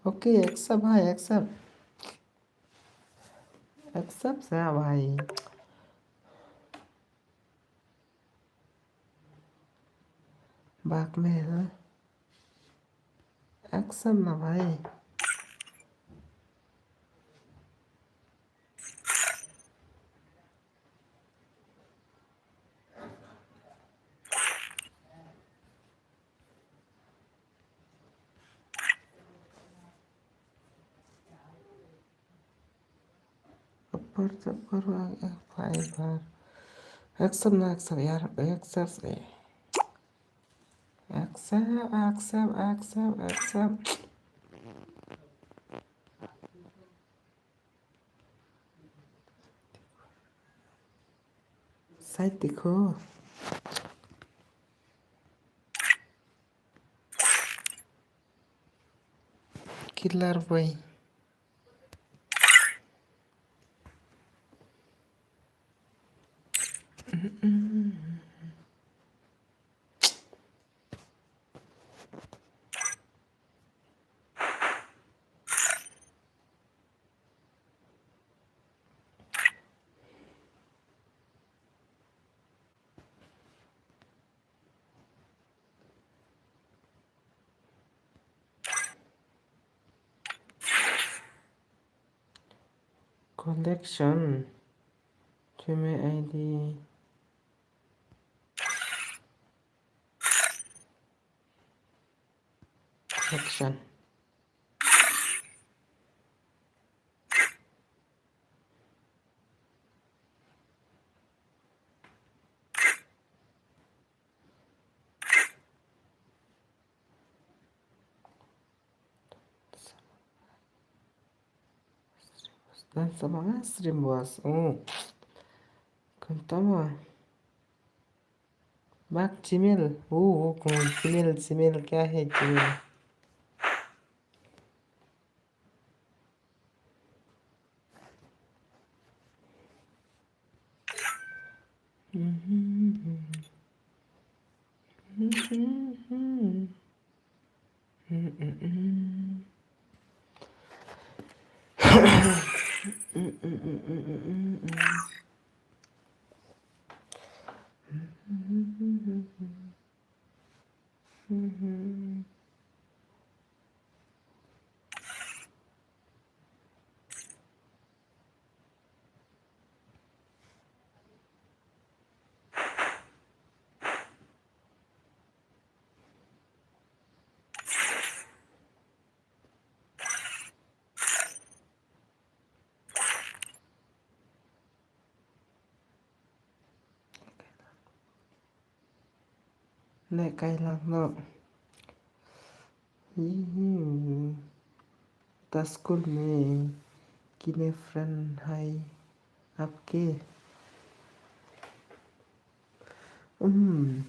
Okay, accept भाई, accept। Accept सा भाई। Back में, हाँ। Accept ना भाई। Upper, upper, uh, fiber. Accept ना, accept यार, accept से। Accept, accept, accept, accept। Side देखो। Killer boy। Collection. Gmail I D. Collection. Dan sama nga stream was. Oh. Kunta mo. Bak Gmail. Oh, oh, kung Gmail, Gmail, kya hai Gmail? Leh kai lang noh. Hihi. Ta school में कितने friend हैं आपके? Hmm.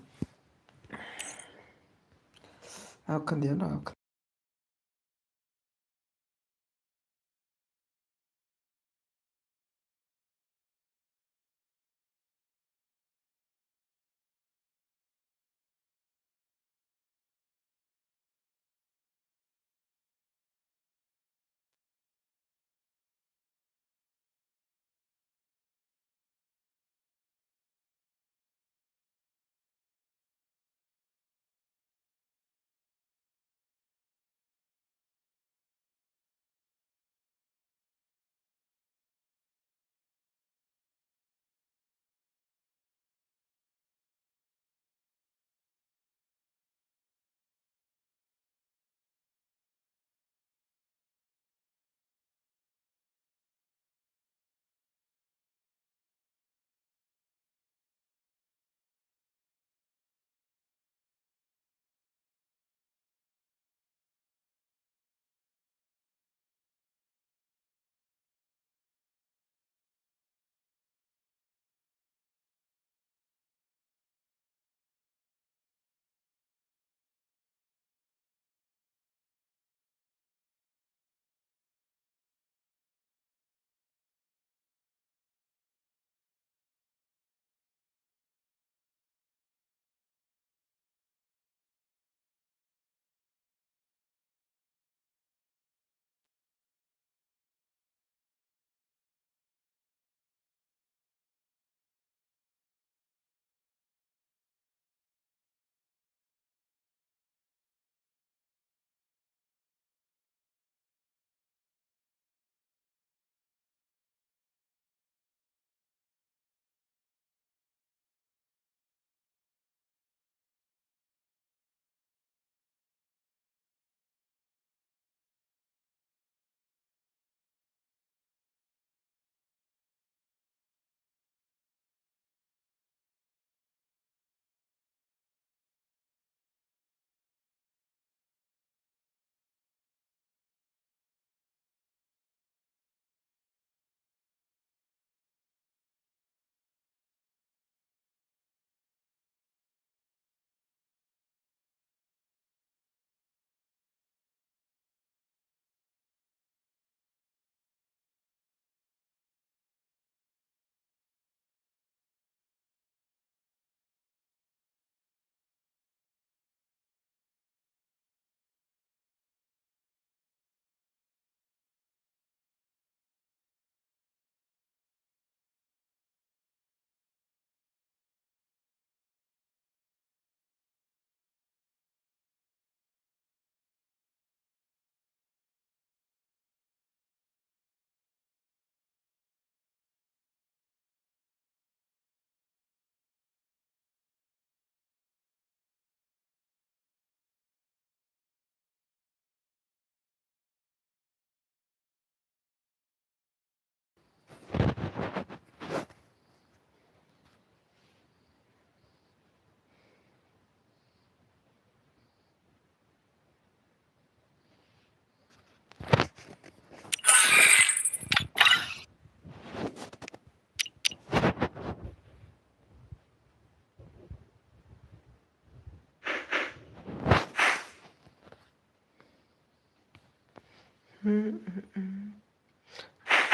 Aw, kan dia lah.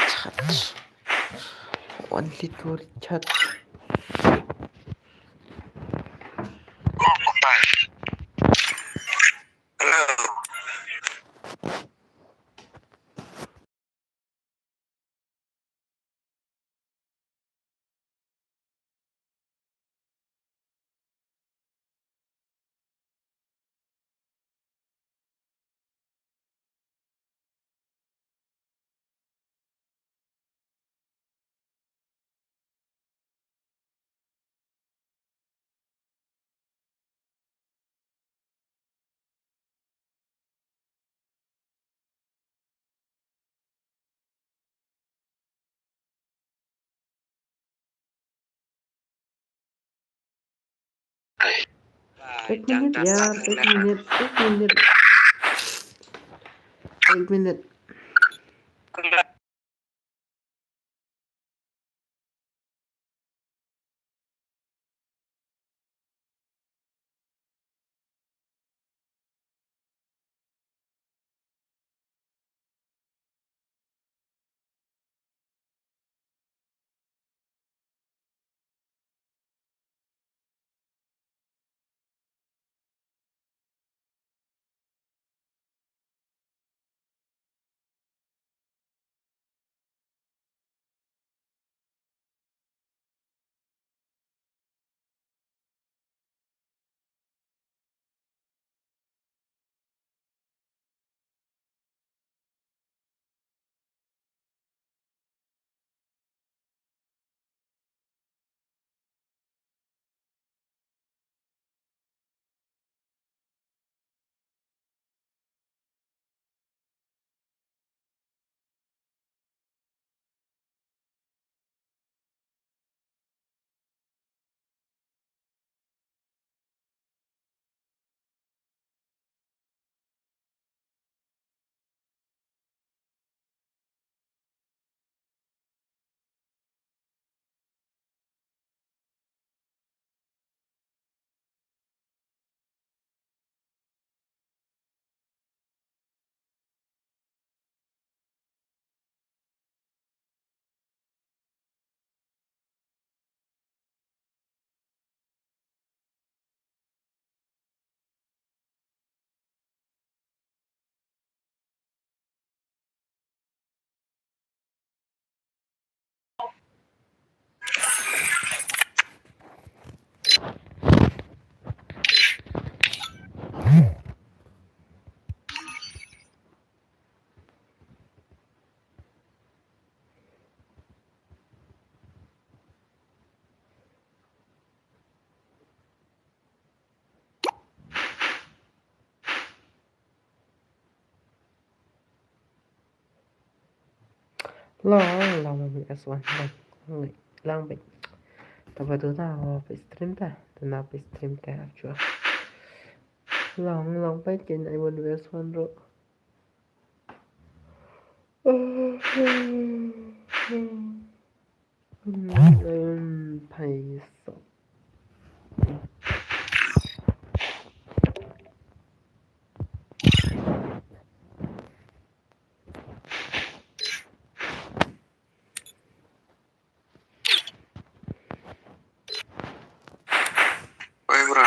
Chat. Only to chat. Ek minit, yaar, ek minit, ek minit. Ek minit. Long, long, S one, long, long, bit. Taba tu na, oh, pe stream ta, tu na pe stream ta, acua. Long, long, bit, kin ai one S one ro. Hmm, paisa. Oi, bro.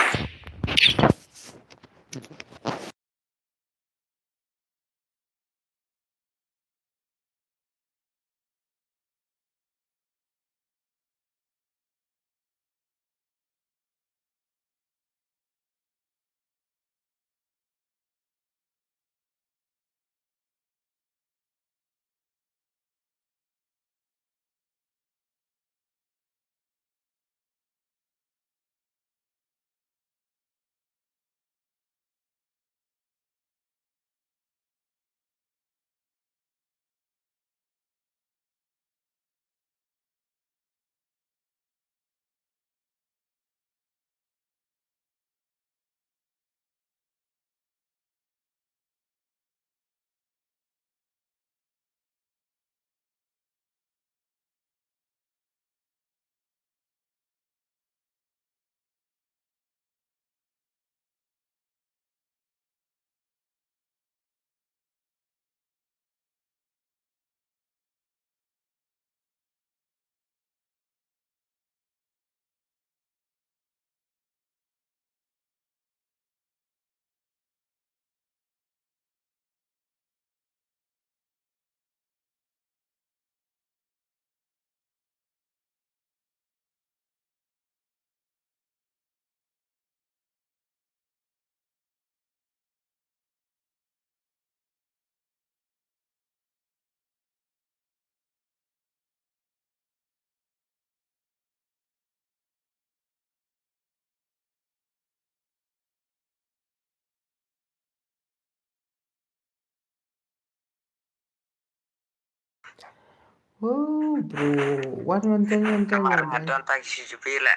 Oh, bro. Wan, wan, jan, wan, jan, wan, jan. Don tang shi jupi le.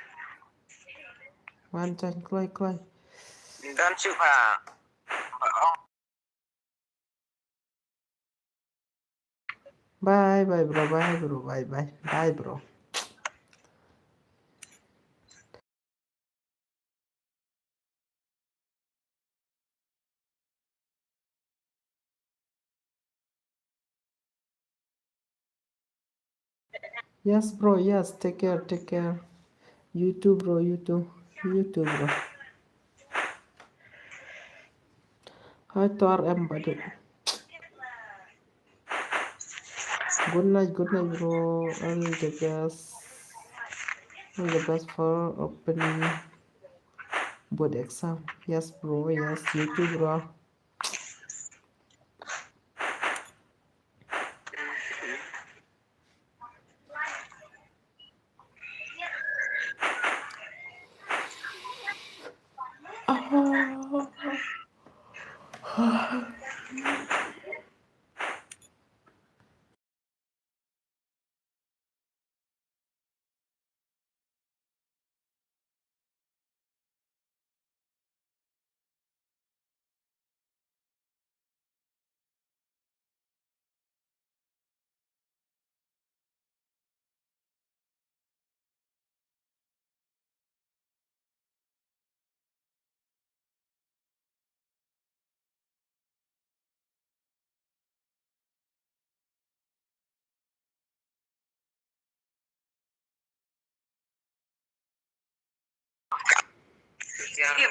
Wan, jan, kloi, kloi. Don shu ba. Bye, bye, bro. Bye, bro. Bye, bye. Bye, bro. Yes, bro. Yes, take care, take care. You too, bro. You too. You too, bro. Hi, to R M, buddy. Good night, good night, bro. All the best. All the best for opening board exam. Yes, bro. Yes, you too, bro.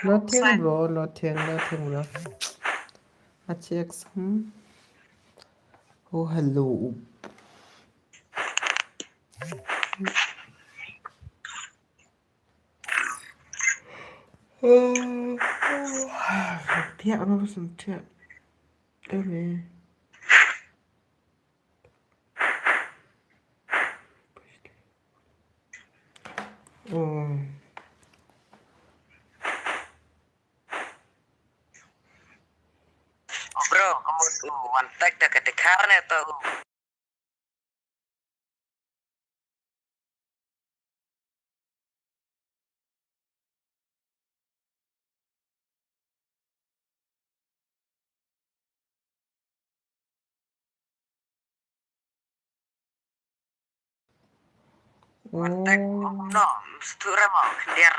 Nothing, bro. Nothing, nothing, bro. I check some. Oh, hello. Tiak, ano, tiak. Dame. Oh. Bro, kamu tu wan tak da ka tekar ne tu. Wan tak, oh, no, mesti tu ramo, kendir.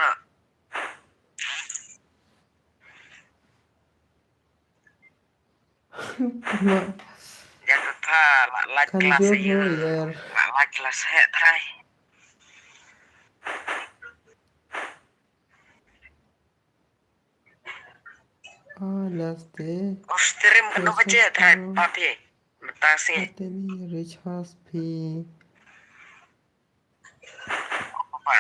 Jatuh ta, la, la kelas aja. La, la kelas he trai. Ah, last day. Oh, stream kano baje trai papi. Betasi. Ateni rich house pi. Apa?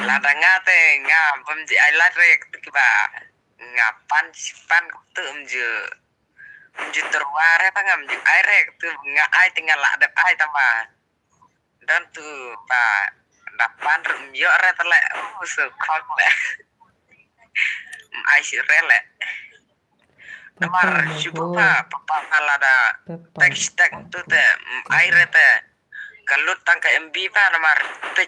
Lada nga te nga bym ji ai lad re kti ba nga pan pan ktu mju mju terwa re ta ngam ju ai re ktu nga ai te nga la dep ai ta ma. Don tu ba da pan rum yo re tele. Oh, so khong le. Ai si re le. Namar si papa, papa pala da. Tek tek tu te ai re te. Kalut tang ka M B pa namar te.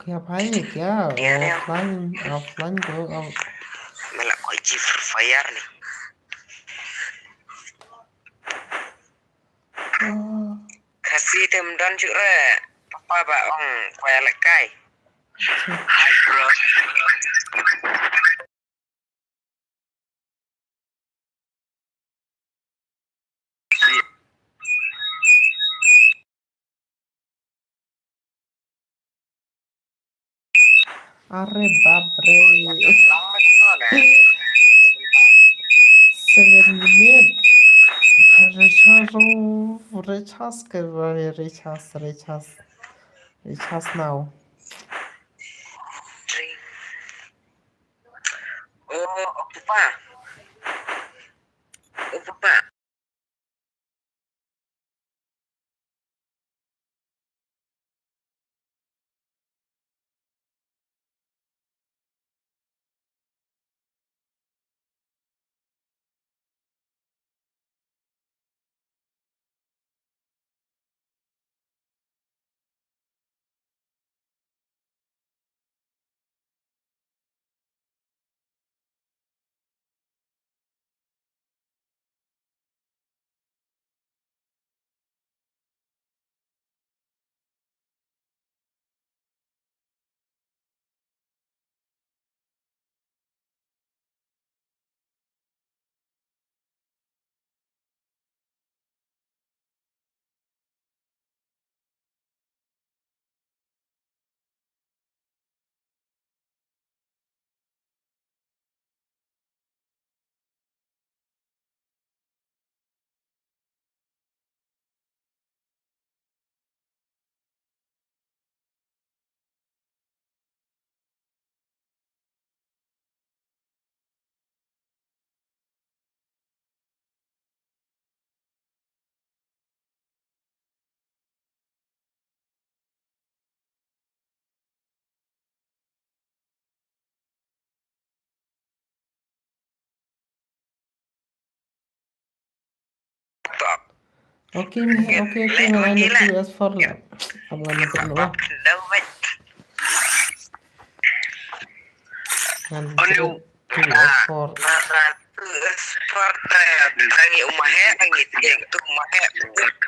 क्या भाई, क्या? ऑफलाइन, ऑफलाइन को, ऑफ- मैं ला कोई जी फ्री फायर नहीं। Khasi te ym don shuh re. Papa ba ong kwai lehkai. Hi, bro. Are bap re. Seven minute. Recharge, recharge ke bhai, recharge, recharge. Recharge now. Oh, papa. Oh, papa. Okay, okay, okay, ngan two S four la. Abang ngan two S four. Ngan two S four. Two S four te, tangi umahe, tangi tiga tu umahe.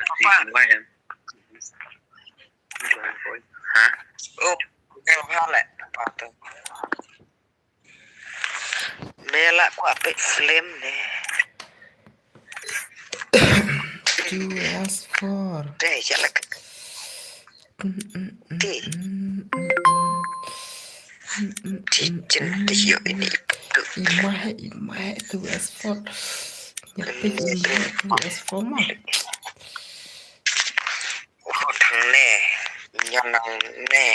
Apa? Ha? Oh, yang hale. Apa tu? Mela ku apik film ne. Two S four. Deh, ya lek. Deh. Deh, jen deh yo ini. Imahe, imahe two S four. Nyapi imahe two S four mah. Oh, thang ne. Nyanang ne.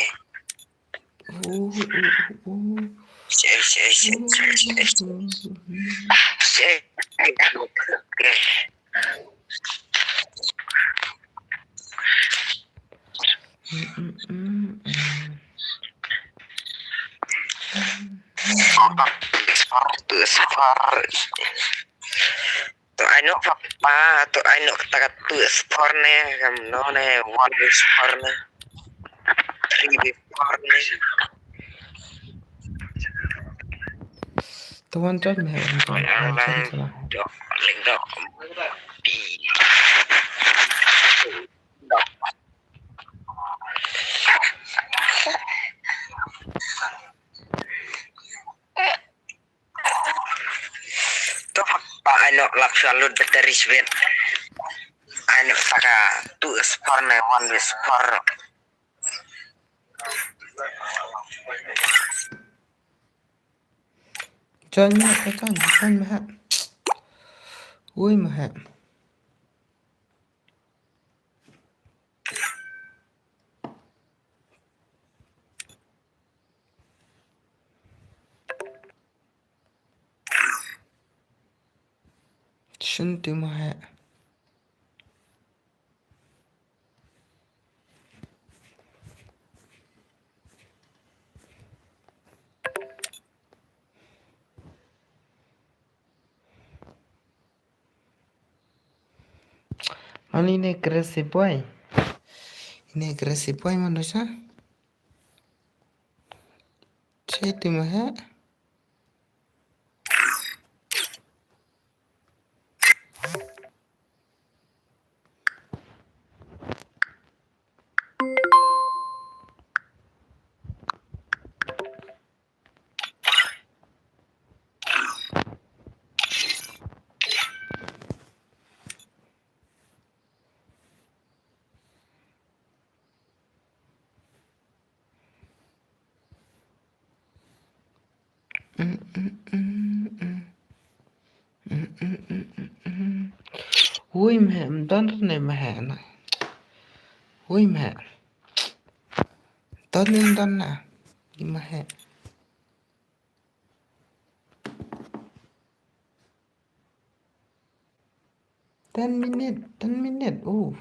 To ai noh papa, to ai noh kata ka two S four ne, kam no ne, one S four ne, three S four ne. To wan jot me, wan jot, wan jot. Dok, ling dok. Dok. To pa ano lap shalud battery sibit. Ano saka two S four ne one S four. Join me, join, join me ha. Ui me ha. Shin tu ma ha. Ani ne crazy boy. Ine crazy boy manusia. Eh, tu mah, eh. Ui, mhe, ym don ne mhe na. Ui, mhe. Don ne don na. Di mhe. Ten minute, ten minute. Oh.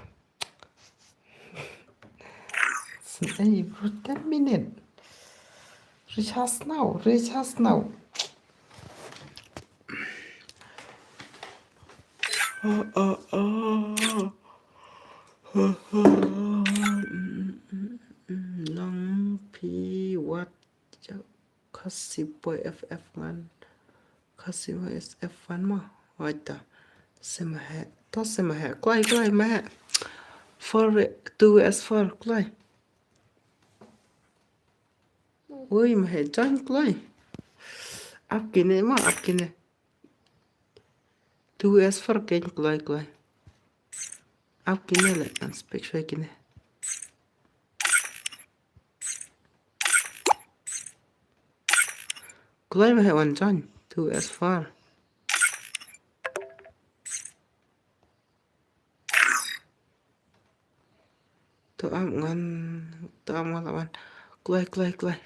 Hey, bro, ten minute. Recharge now, recharge now. Oh, oh, oh. Nang pi wat. Khasi boy F F ngan. Khasi boy is F one mo. Waita. Sima he. To sima he. Kloi, kloi, ma he. Four, two S four, kloi. Ui, ma he. Join, kloi. Ap kine mo, ap kine. Two S four kein kloi, kloi. Ap kine le, ngan spek shwa kine. Kloi ma he wan join. Two S four. To am ngan, to am ngan la wan. Kloi, kloi, kloi.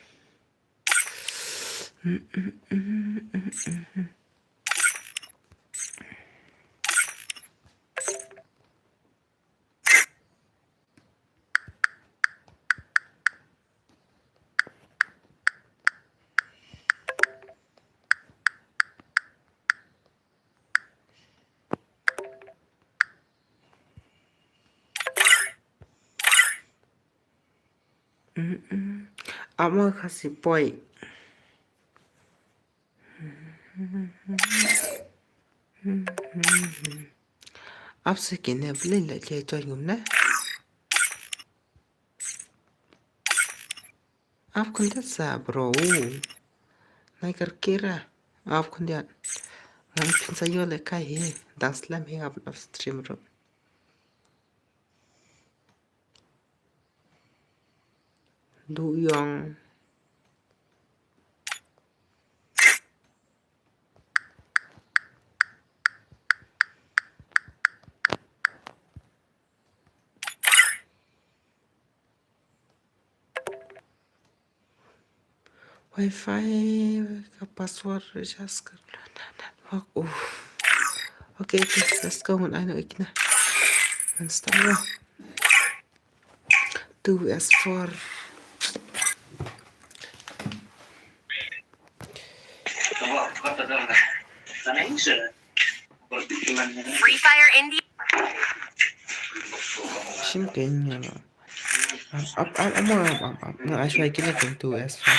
Ap ma Khasi poi. Ap se kine blei la jai join ngum ne. Ap khyndiat sa bro. Nai kar kira. Ap khyndiat. Ngan pynsa yo le kai hi. Dang slem hi ap ap stream ro. Du yong. Wi-Fi ka password recharge kar network. Uf. Okay, okay, let's go. Ngan ai no ikna. Ngan start mo. Two S four. Free Fire India. Shim kenya lo. Ap, ap, ap, ap, ap, ap, ap. Ngan ai shwa kine kine two S four.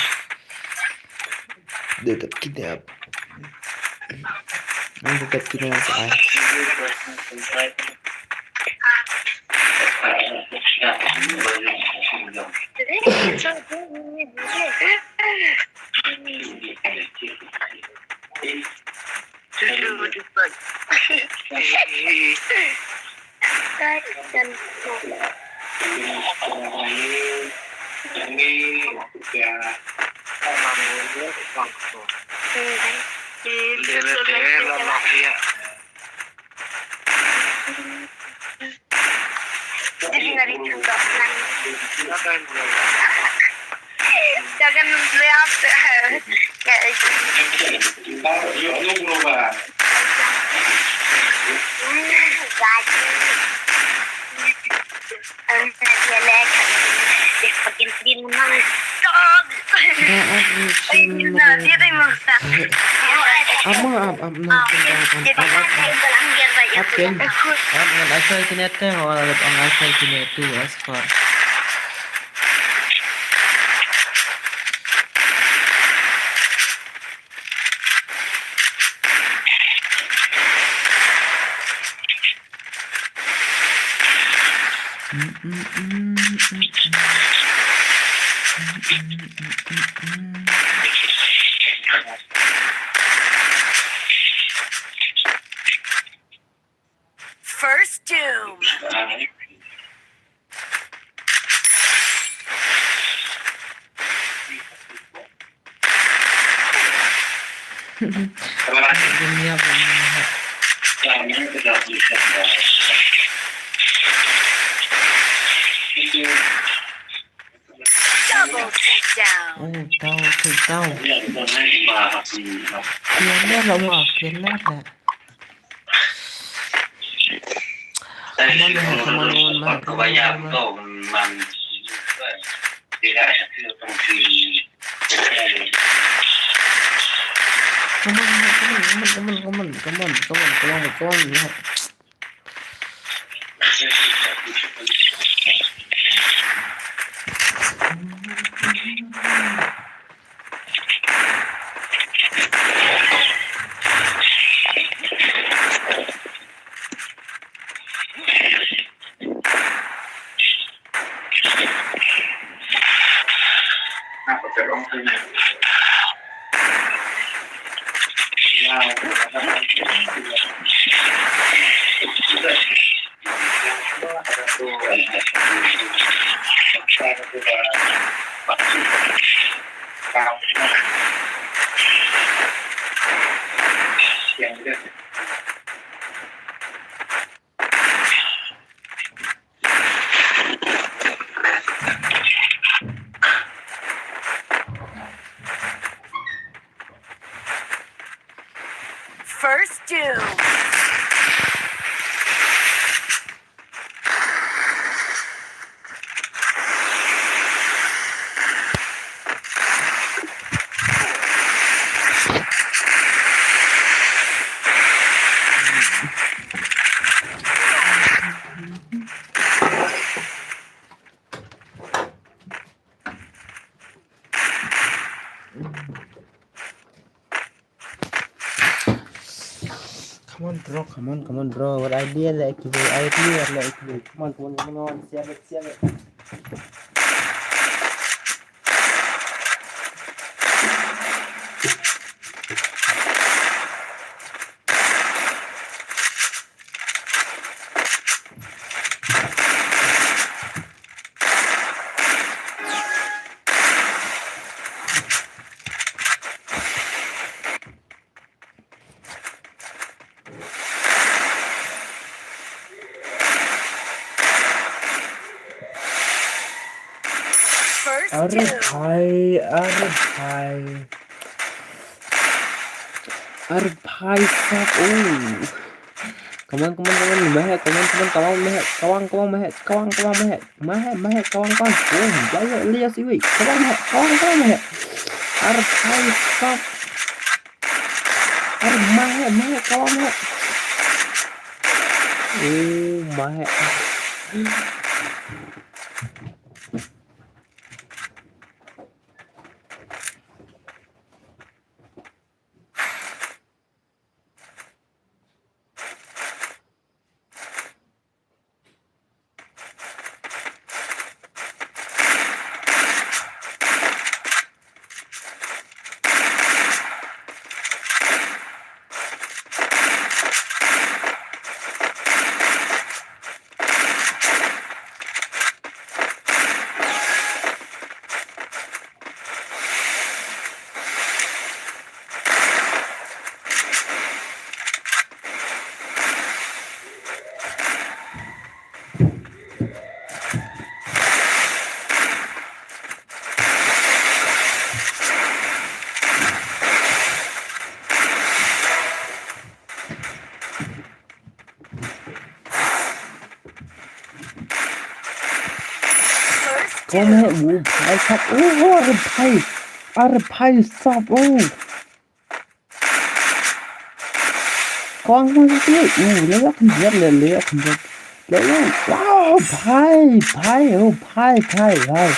Dep dep kine ap. Ngan dep dep kine sa ai. Jangan melihat. Ama, am, am, na, am, am, am, am, am, ngan ai shwa kine te, ngan ai shwa kine two S four. First Doom. Dunia, dunia. Double takedown. Oh, double takedown. Kiew leh la ma, kiew leh la. Come on, man, come on, man, come on, man, come on, man. Come on, man, come on, come on, man. First Doom. Come on, bro. Come on, come on, bro. What idea la ki, what idea la ki. Come on, come on, come on. Share it, share it. First Are doom. Bhai, are bhai. Are bhai sab, oh. Come on, come on, come on, mehek, come on, come on, kawang mehek, kawang, kawang mehek, kawang, kawang mehek, mehek, mehek, kawang, kawang, oh, jaya, lias, iwi, kawang mehek, kawang, kawang mehek, are bhai sab, are mehek, mehek, kawang mehek, oh, mehek. Kawang mehek, oh, bhai sab, oh, are bhai, are bhai sab, oh. Kawang mehek, oh, le ïa khyndiat, le, le ïa khyndiat. Le ïa, wow, bhai, bhai, oh, bhai, bhai, bhai.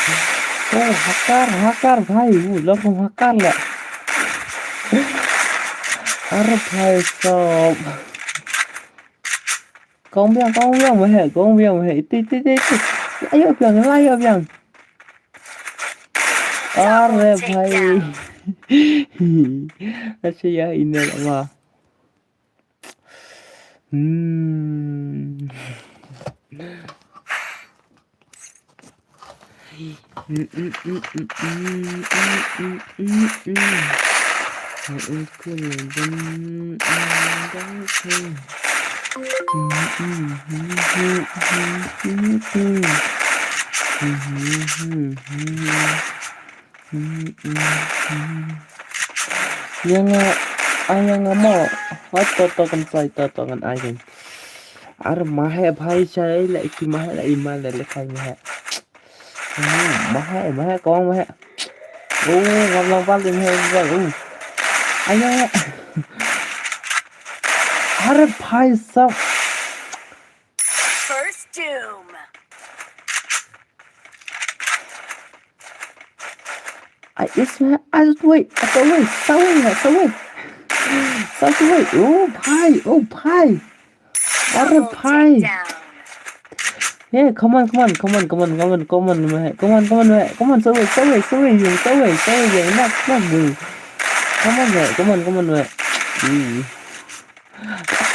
Oh, hakar, hakar, bhai, oh, le kum hakar le. Are bhai sab. Kawang biang, kawang biang mehek, kawang biang mehek. Iti, iti, iti, iti. Ayo biang, ayo biang. Are bhai. Acha ya ine ma. Hmm. Yang, ah, yang mo. Wat to to kan sai to to kan ai kan. Ar mahe bhai sai la iki mahe la ima la le khai mahe. Hmm, mahe mahe kong mahe. Oh, ngam lang pal ding hai bhai. Oh. Ayo. Are bhai sab. First doom. Ai, yes, man. Ai, wait, wait, wait, wait. Wait. Oh, bhai, oh, bhai. Are bhai. Yeah, come on, come on, come on, come on, come on, come on, man. Come on, come on, man. Come on, sorry, sorry, sorry, you, sorry, sorry, yeah. Not, not you. Come on, man. Come on, come on, man. Mm.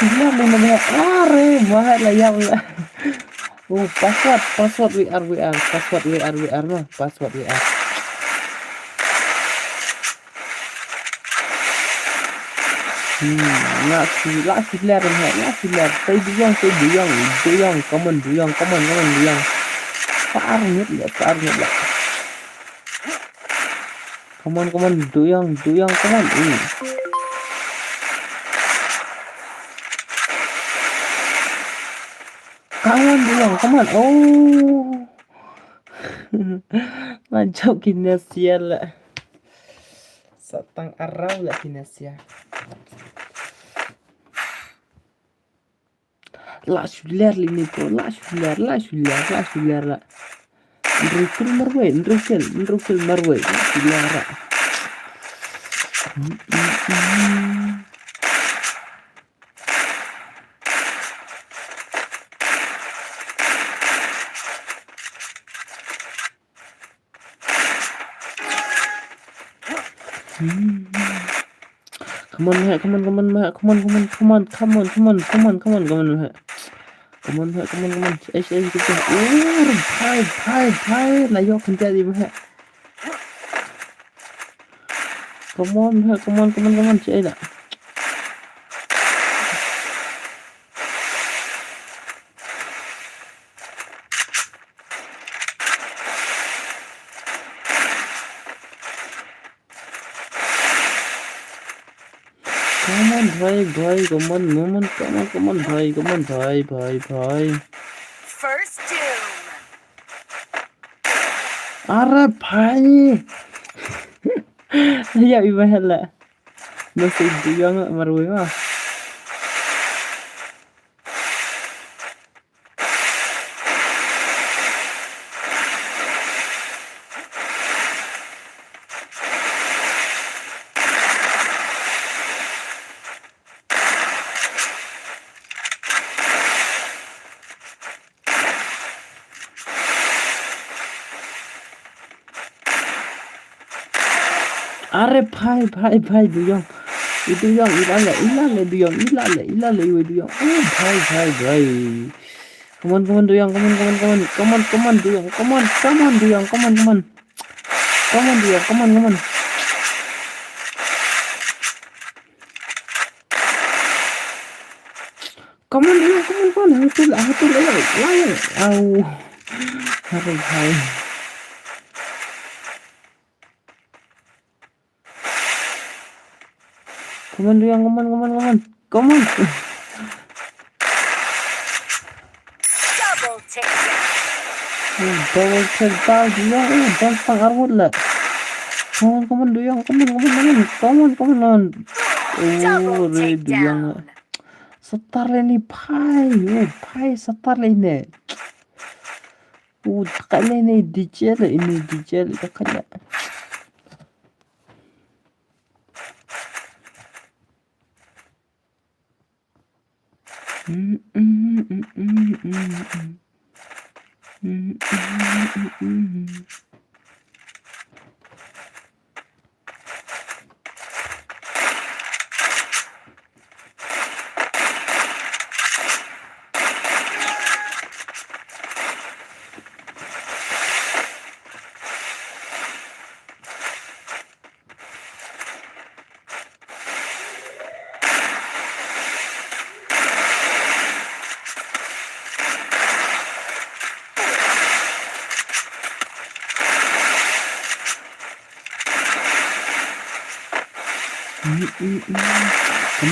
Sila ni mana? Are, mahal lah yang. Oh, password, password W R, W R, password W R, W R mah, password W R. Hmm, la si, la si ler ni, la si ler. Sai duyong, sai duyong, duyong, come on, duyong, come on, come on, duyong. Far ngit le, far ngit le. Come on, come on, duyong, duyong, come on. Hmm. Come on, duyong, come on. Oh. Nga jop ki nesia la. Sa tang arau la ki nesia. La shu ler li ni bro, la shu ler, la shu ler, la shu ler la. Ndrukil marwei, ndrukil, ndrukil marwei, la shu ler la. Hmm. Come on, Mahek, come on, come on, Mahek, come on, come on, come on, come on, come on, come on, come on, come on, Mahek. Come on, Mahek, come on, come on. Eish, eish, good job. Oh, bhai, bhai, bhai. La ïoh khyndiat ïa Mahek. Come on, Mahek, come on, come on, come on. Check it out. Come on, bhai, bhai, come on, come on, come on, come on, bhai, come on, bhai, bhai, bhai. First doom. Are bhai. Ya, iba hela. Nasi duyong marwei ma. Are bhai, bhai, bhai, duyong. I duyong, i lale, i lale, duyong, i lale, i lale, i duyong. Oh, bhai, bhai, bhai. Come on, come on, duyong, come on, come on, come on. Come on, come on, duyong, come on, come on, duyong, come on, come on. Come on, duyong, come on, come on. Come on, come on, come on, come on. Hang tul, hang tul, ayo, ayo. Au. Aduh, hai. Come on, Duyong, come on, come on, come on. Come on. Double take down. Oh, double take down, Duyong. Oh, bang pang armut la. Come on, come on, Duyong. Come on, come on, come on. Come on, come on, come on. Double take down. Oh, re Duyong. Satar le ni phai, oh phai satar le ne. Oh, takal le ne D J le ini D J le takal le. Mm, mm, mm, mm, mm, mm. Come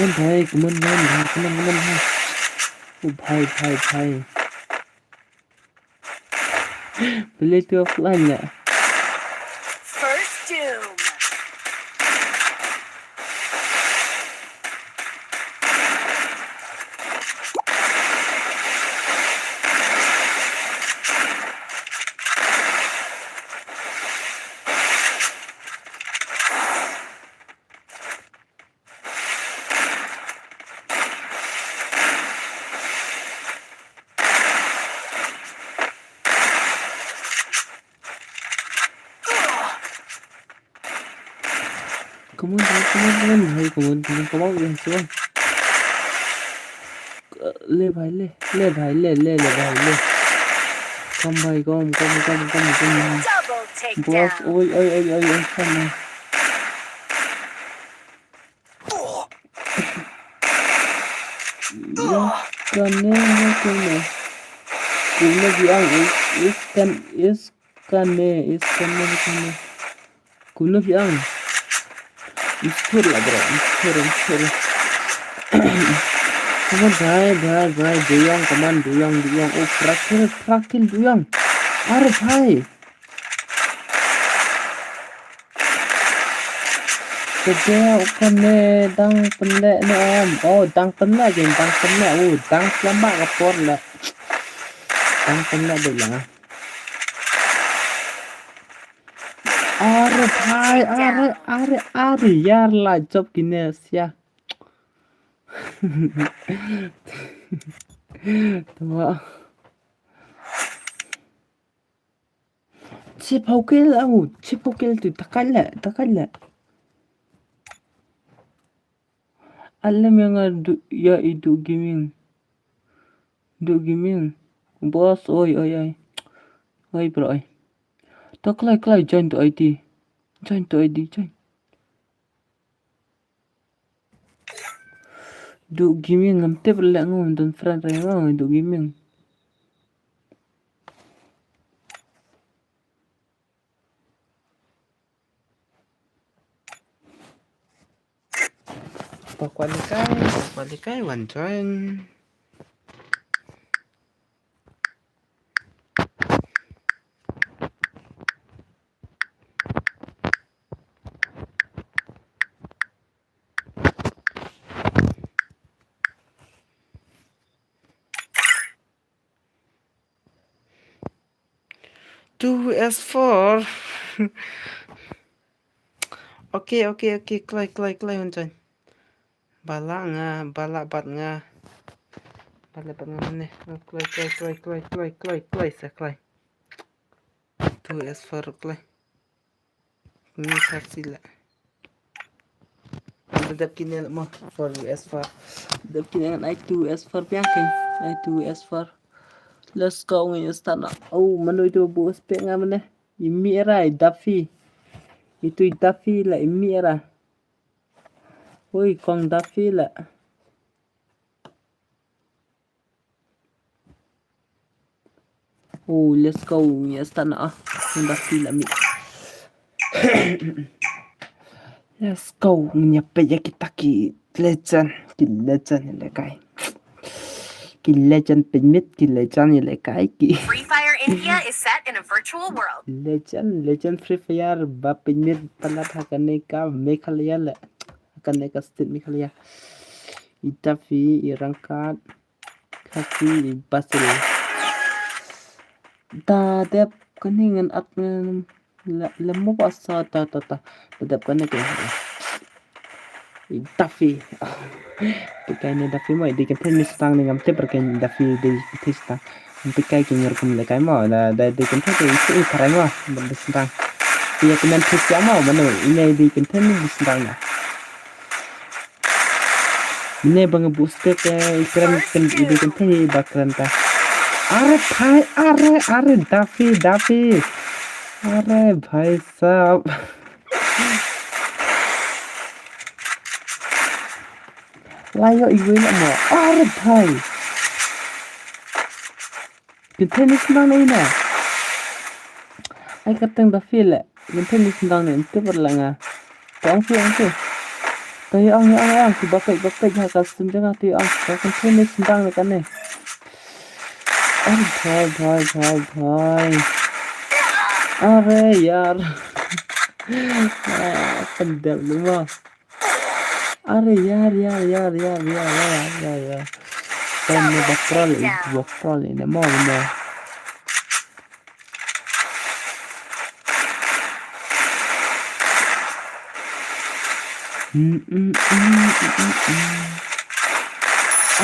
on, bhai, come on, come on, bhai, come on, come on, bhai. Oh, bhai, bhai, bhai. Pele tu offline ya. First Doom. Come on, come on, come on, come on, bhai, come on, come on, come on, come on. Le bhai, le, le bhai, le, le, le bhai, le. Come bhai, come, come, come, come, come. Double takedown. Boss, oi, oi, oi, oi, oi, come on. Kane, kane. Kumno biang is, is kan, is kane, is kane, kane. Kumno biang. Is tur la bro, is tur, is tur. Come on, bhai, bhai, bhai, duyang, come on, duyang, duyang. Oh, prakil, prakil, duyang. Are bhai. Kane dang pynleh ne em? Oh, dang pynleh, dang pynleh. Oh, dang slama ka por leh. Dang pynleh dei lang. Are bhai, are, are, are, ïar la jop kine sia. Tama. Chip hokil au, chip hokil tu takal la, takal la. Alam yang adu ya idu gaming. Du gaming. Boss, oi, oi, oi. Oi, bro, oi. To klai, klai, join to I D. Join to I D, join. Du gaming ngam tip leh ngam don friend re ngam du gaming. Pakwa likai, pakwa likai wan join. Two S four. Okay, okay, okay. Kloi, kloi, kloi, Hunchon. Bala nga, bala bat nga. Bala bat nga mane. Kloi, kloi, kloi, kloi, kloi, kloi, kloi, sa kloi. Two S four kloi. Ni sat sila. Dep kine mo four S four. Dep kine ngan ai two S four biang ken. Ai two S four. Let's go ngi stana. Oh, mano itu bu spek nga mane. Imi era i Daffy. Itu i Daffy la imi era. Oi, kong Daffy la. Oh, let's go. Yes, tana ah. Nda pila mi. Let's go. Nya pe ya kita ki legend. Ki legend ya lekai. Ki legend pynmit, ki legend ya lekai. Ki Free Fire India is set in a virtual world. Legend, legend Free Fire ba pynmit palat ha kane ka Meghalaya le. Ha kane ka state Meghalaya. I Daffy, i Rangkat. Khasi, i Basil. Da dep kane ngan at ngan la, la mo ba sa ta, ta, ta. Da dep kane ke. I Daffy. Te kane Daffy mo, i dei kan thai ni stang ni ngam te per kan Daffy dei kan thai stang. Ym peit kai ki ngi rukom lehkai mo, da, da, da kynthei te i, i tharai mo, ban da sdang. Ïa kmen thik ïa mo, mano, ine i dei kynthei ne i dei sdang na. Ine ba nga buh stick, eh, i kren kyn, i dei kynthei ba kren ta. Are bhai, are, are, Dafi, Dafi. Are bhai sahab. La ïoh iwei na mo. Are bhai. Kynthei ne sdang ne ine. Ai ka teng Dafi le. Kynthei ne sdang ne, ym tip la nga. To ong phi, ong phi. To ïa ong, ïa ong, ïa ong. Ki ba peit, ba peit ha ka stream jong nga, to ïa ong. To kynthei ne sdang ne kane. Are bhai, bhai, bhai, bhai. Are yar. Ah, pyndep lu mo. Are yar, yar, yar. Kan ne ba prol, ba prol ne mo ne. Mm, mm, mm, mm, mm, mm.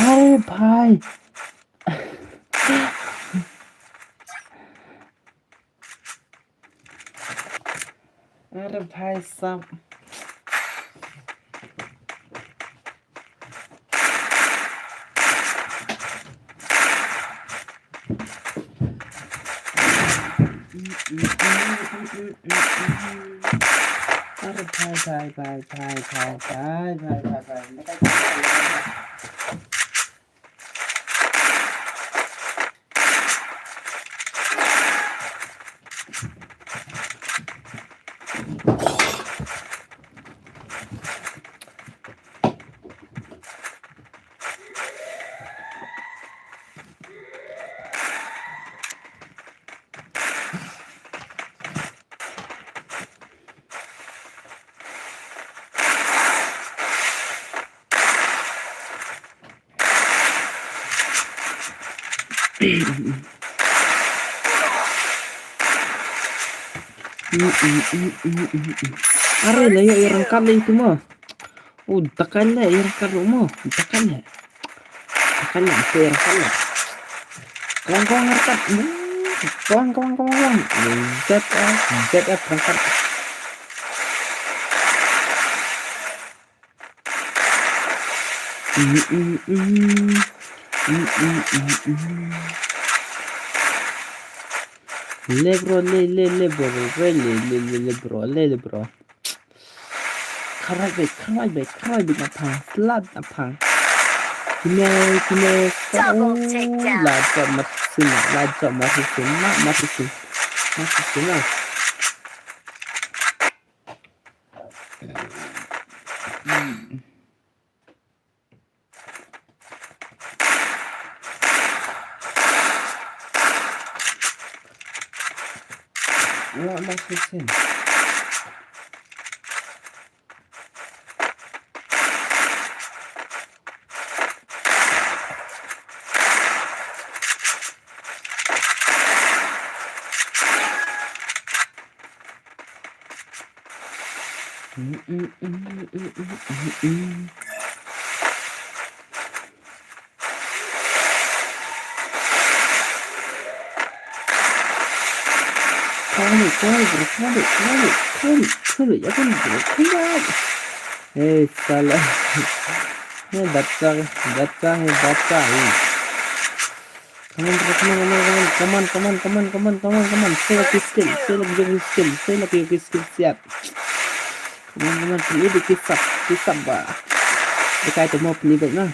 Are bhai. Are bhai sahab. Are bhai, bhai, bhai. Are la ïa, ïa rangkat lei tu mo. U dakan le ïa rangkat ruh mo. Dakan le. Dakan le, ïa rangkat le. Kawang, kawang rangkat. Kawang, kawang, kawang, kawang. Z F, Z F rangkat. Mm, mm, mm. Mm, mm, mm, mm. Le bro, le, le, le bro, le, le, le, le, le bro, le, le bro. Kharwai beit, kharwai beit, kharwai beit na phang, slat na phang. Kine, kine, Double takedown. La jop mat sin, la jop mat sin, mat, mat sin. Mat sin, mat. Nga ma shisien. Kawang, kawang, bro, kawang, kawang, kawang, kawang, ya kan, bro, kawang. Eh, salah. Eh, bacha, bacha, eh, bacha, eh. Come on, bro, come on, come on, come on. Save up your skill, save up your skill, save up your skill, siap. Come on, come on, pynïoh beit ki sap, ki sap ba. Te kai te mo pynïoh beit na.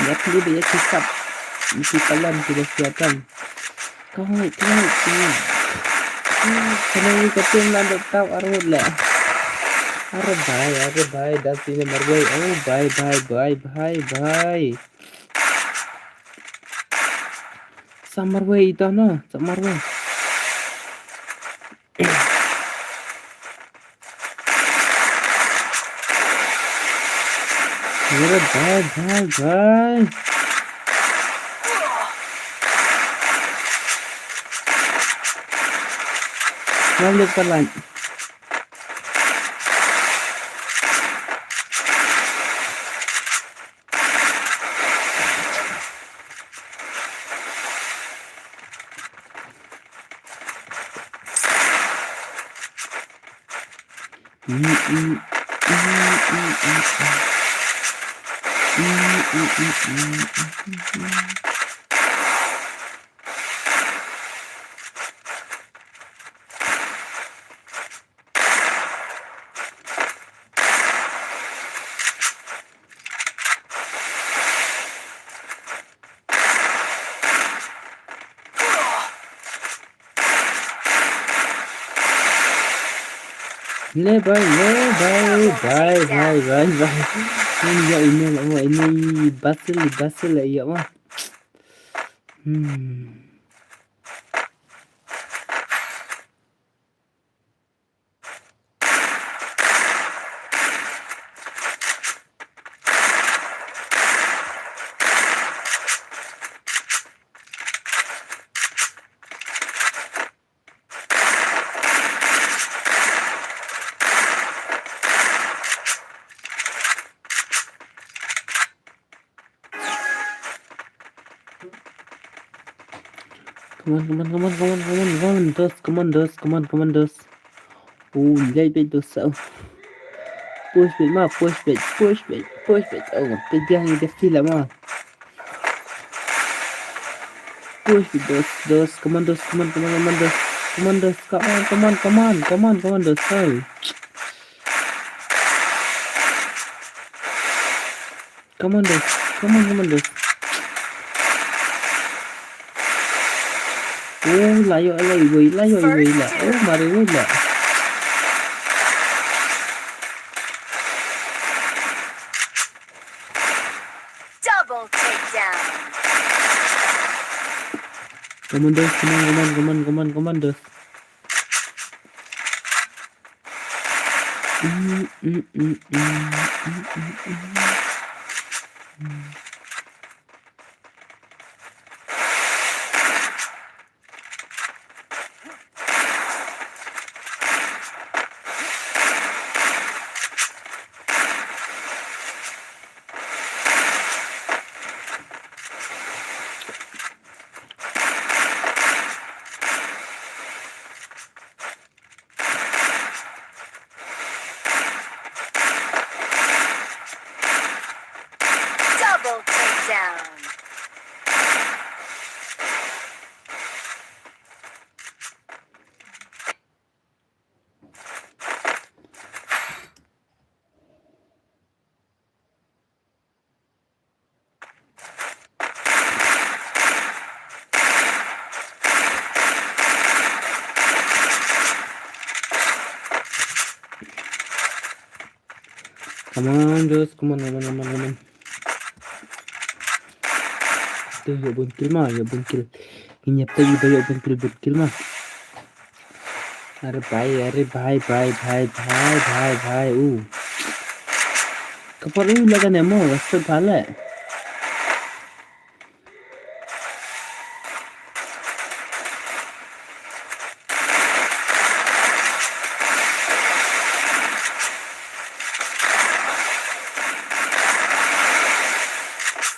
Ïa pynïoh beit ïa ki sap. Ki palan ki da siap kan. Come on, come on, come on. Come on, ka team la dep tap arut le. Are bhai, are bhai, da sine marwei. Oh, bhai, bhai, bhai, bhai, bhai. Sa marwei ita na, sa marwei. Are bhai, bhai, bhai. Ngam leh palan. Le bai, le bai, bai, bai, bai, bai. Ini ya ini lah, ini basil, basil lah ya mah. Hmm. Come on, come on, come on, come on, come on, come on, dos, come on, dos, come on, come on, dos. Oh, jai beit dos, oh. Push beit ma, push beit, push beit, push beit. Oh, te dia ni dia sila ma. Push beit dos, dos, come on, dos, come on, come on, come on, dos. Come on, dos, come on, come on, come on, come on, come on, dos, oh. Come on, dos. Come on, come on, dos. Oh, la ïoh la iwei, la ïoh iwei la. Oh, mare iwei la. Double takedown. Come on, dos. Come on, come on, come on, come on, come on, dos. Double takedown. Come on, Josh. Come on, come on, come on, come on. Te ïoh bun kill ma, ïoh bun kill. Ngin ïa peit ba ïoh bun kill, bun kill ma. Are bhai, are bhai, bhai, bhai, bhai, bhai, bhai, u. Ka por u la kane mo, ka sut pha le.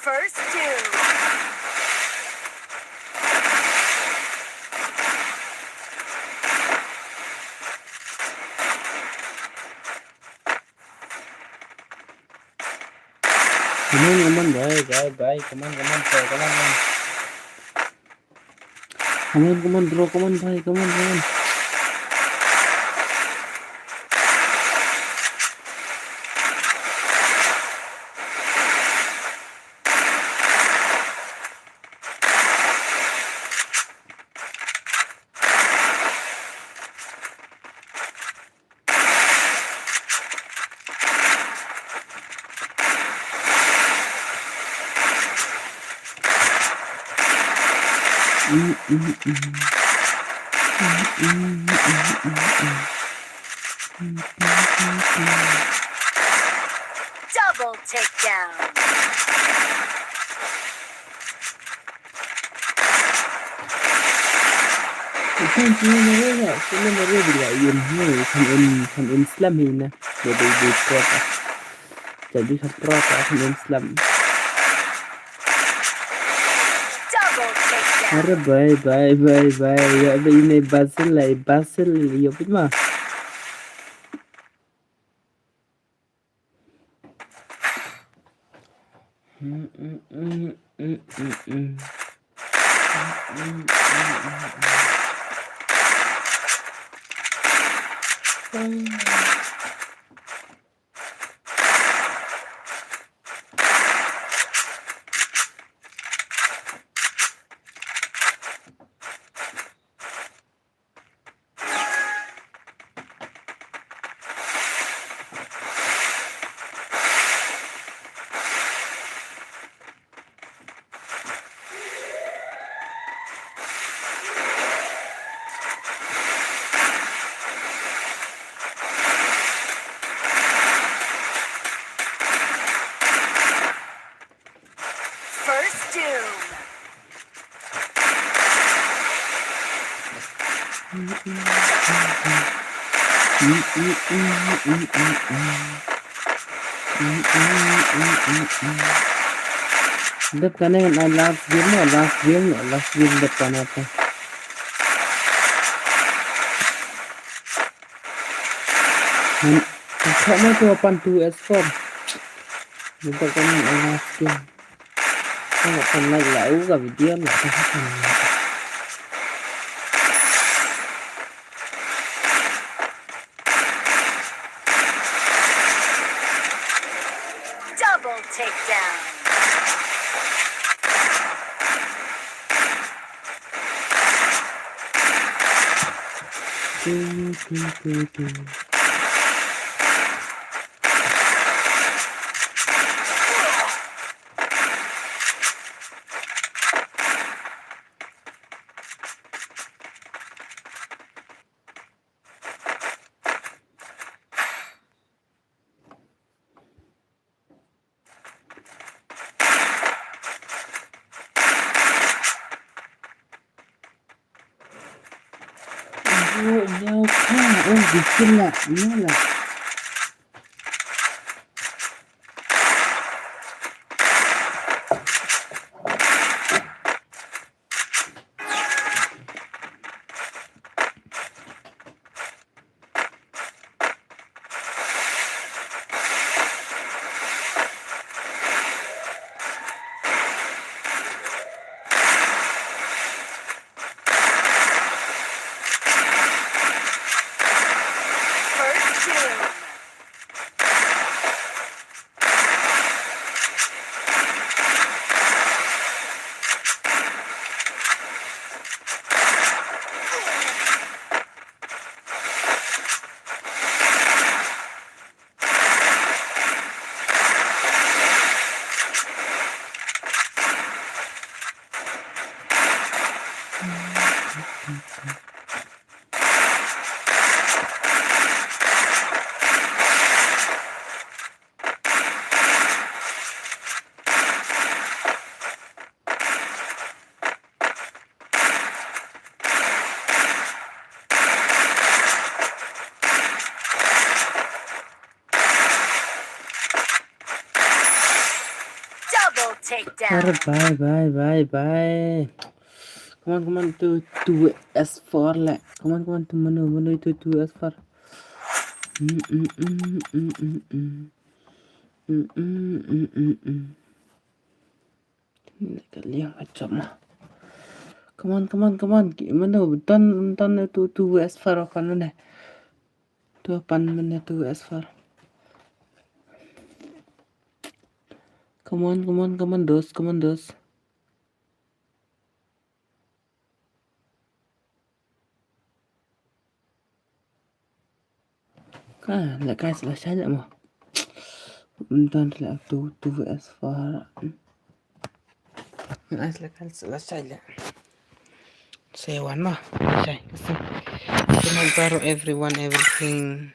First two. Come on, come on, bhai, bhai, bhai, come on, come on, bhai, come on, come on. Come on, come on, bro, come on, bhai, come on, come on. Double takedown. Kan sini mari lah, sini mari bila yin ni, kan in, kan in slam hi na. Dia dia dia pro ta. Jadi kan pro ta, kan in slam. Double takedown. Are bhai, bhai, bhai, bhai. Ya bhai, ini Basil lah, Basil, ya bhai ma. Mm-mm. First Doom. Dep kane ngan ai last game, last game, last game dep kane te. Ngan, ngan khot mo to pan two S four. Ngan khot kan ngan last game. Kan ngan pan like la u ka video la ka kan. Double takedown. First Doom. Double takedown. Are bye, bye, bye, bye. Come on, come on, to two S four le. Come on, come on, to mano, mano, to two S four. Mm, mm, mm, mm, mm, mm. Mm, mm, mm, mm, mm. Ka liang ka chop ma. Come on, come on, come on. Ki mano, done, done, to two S four kan ne. To pan mane two S four. Come on, come on, come on, dos, come on, dos. Ka, la guys, la shai la mo. Don la two, two S four. Guys, la guys, la shai la. Say one more. Shai. Good night, bro, everyone, everything.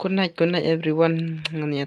Good night, good night everyone. Ngan ïa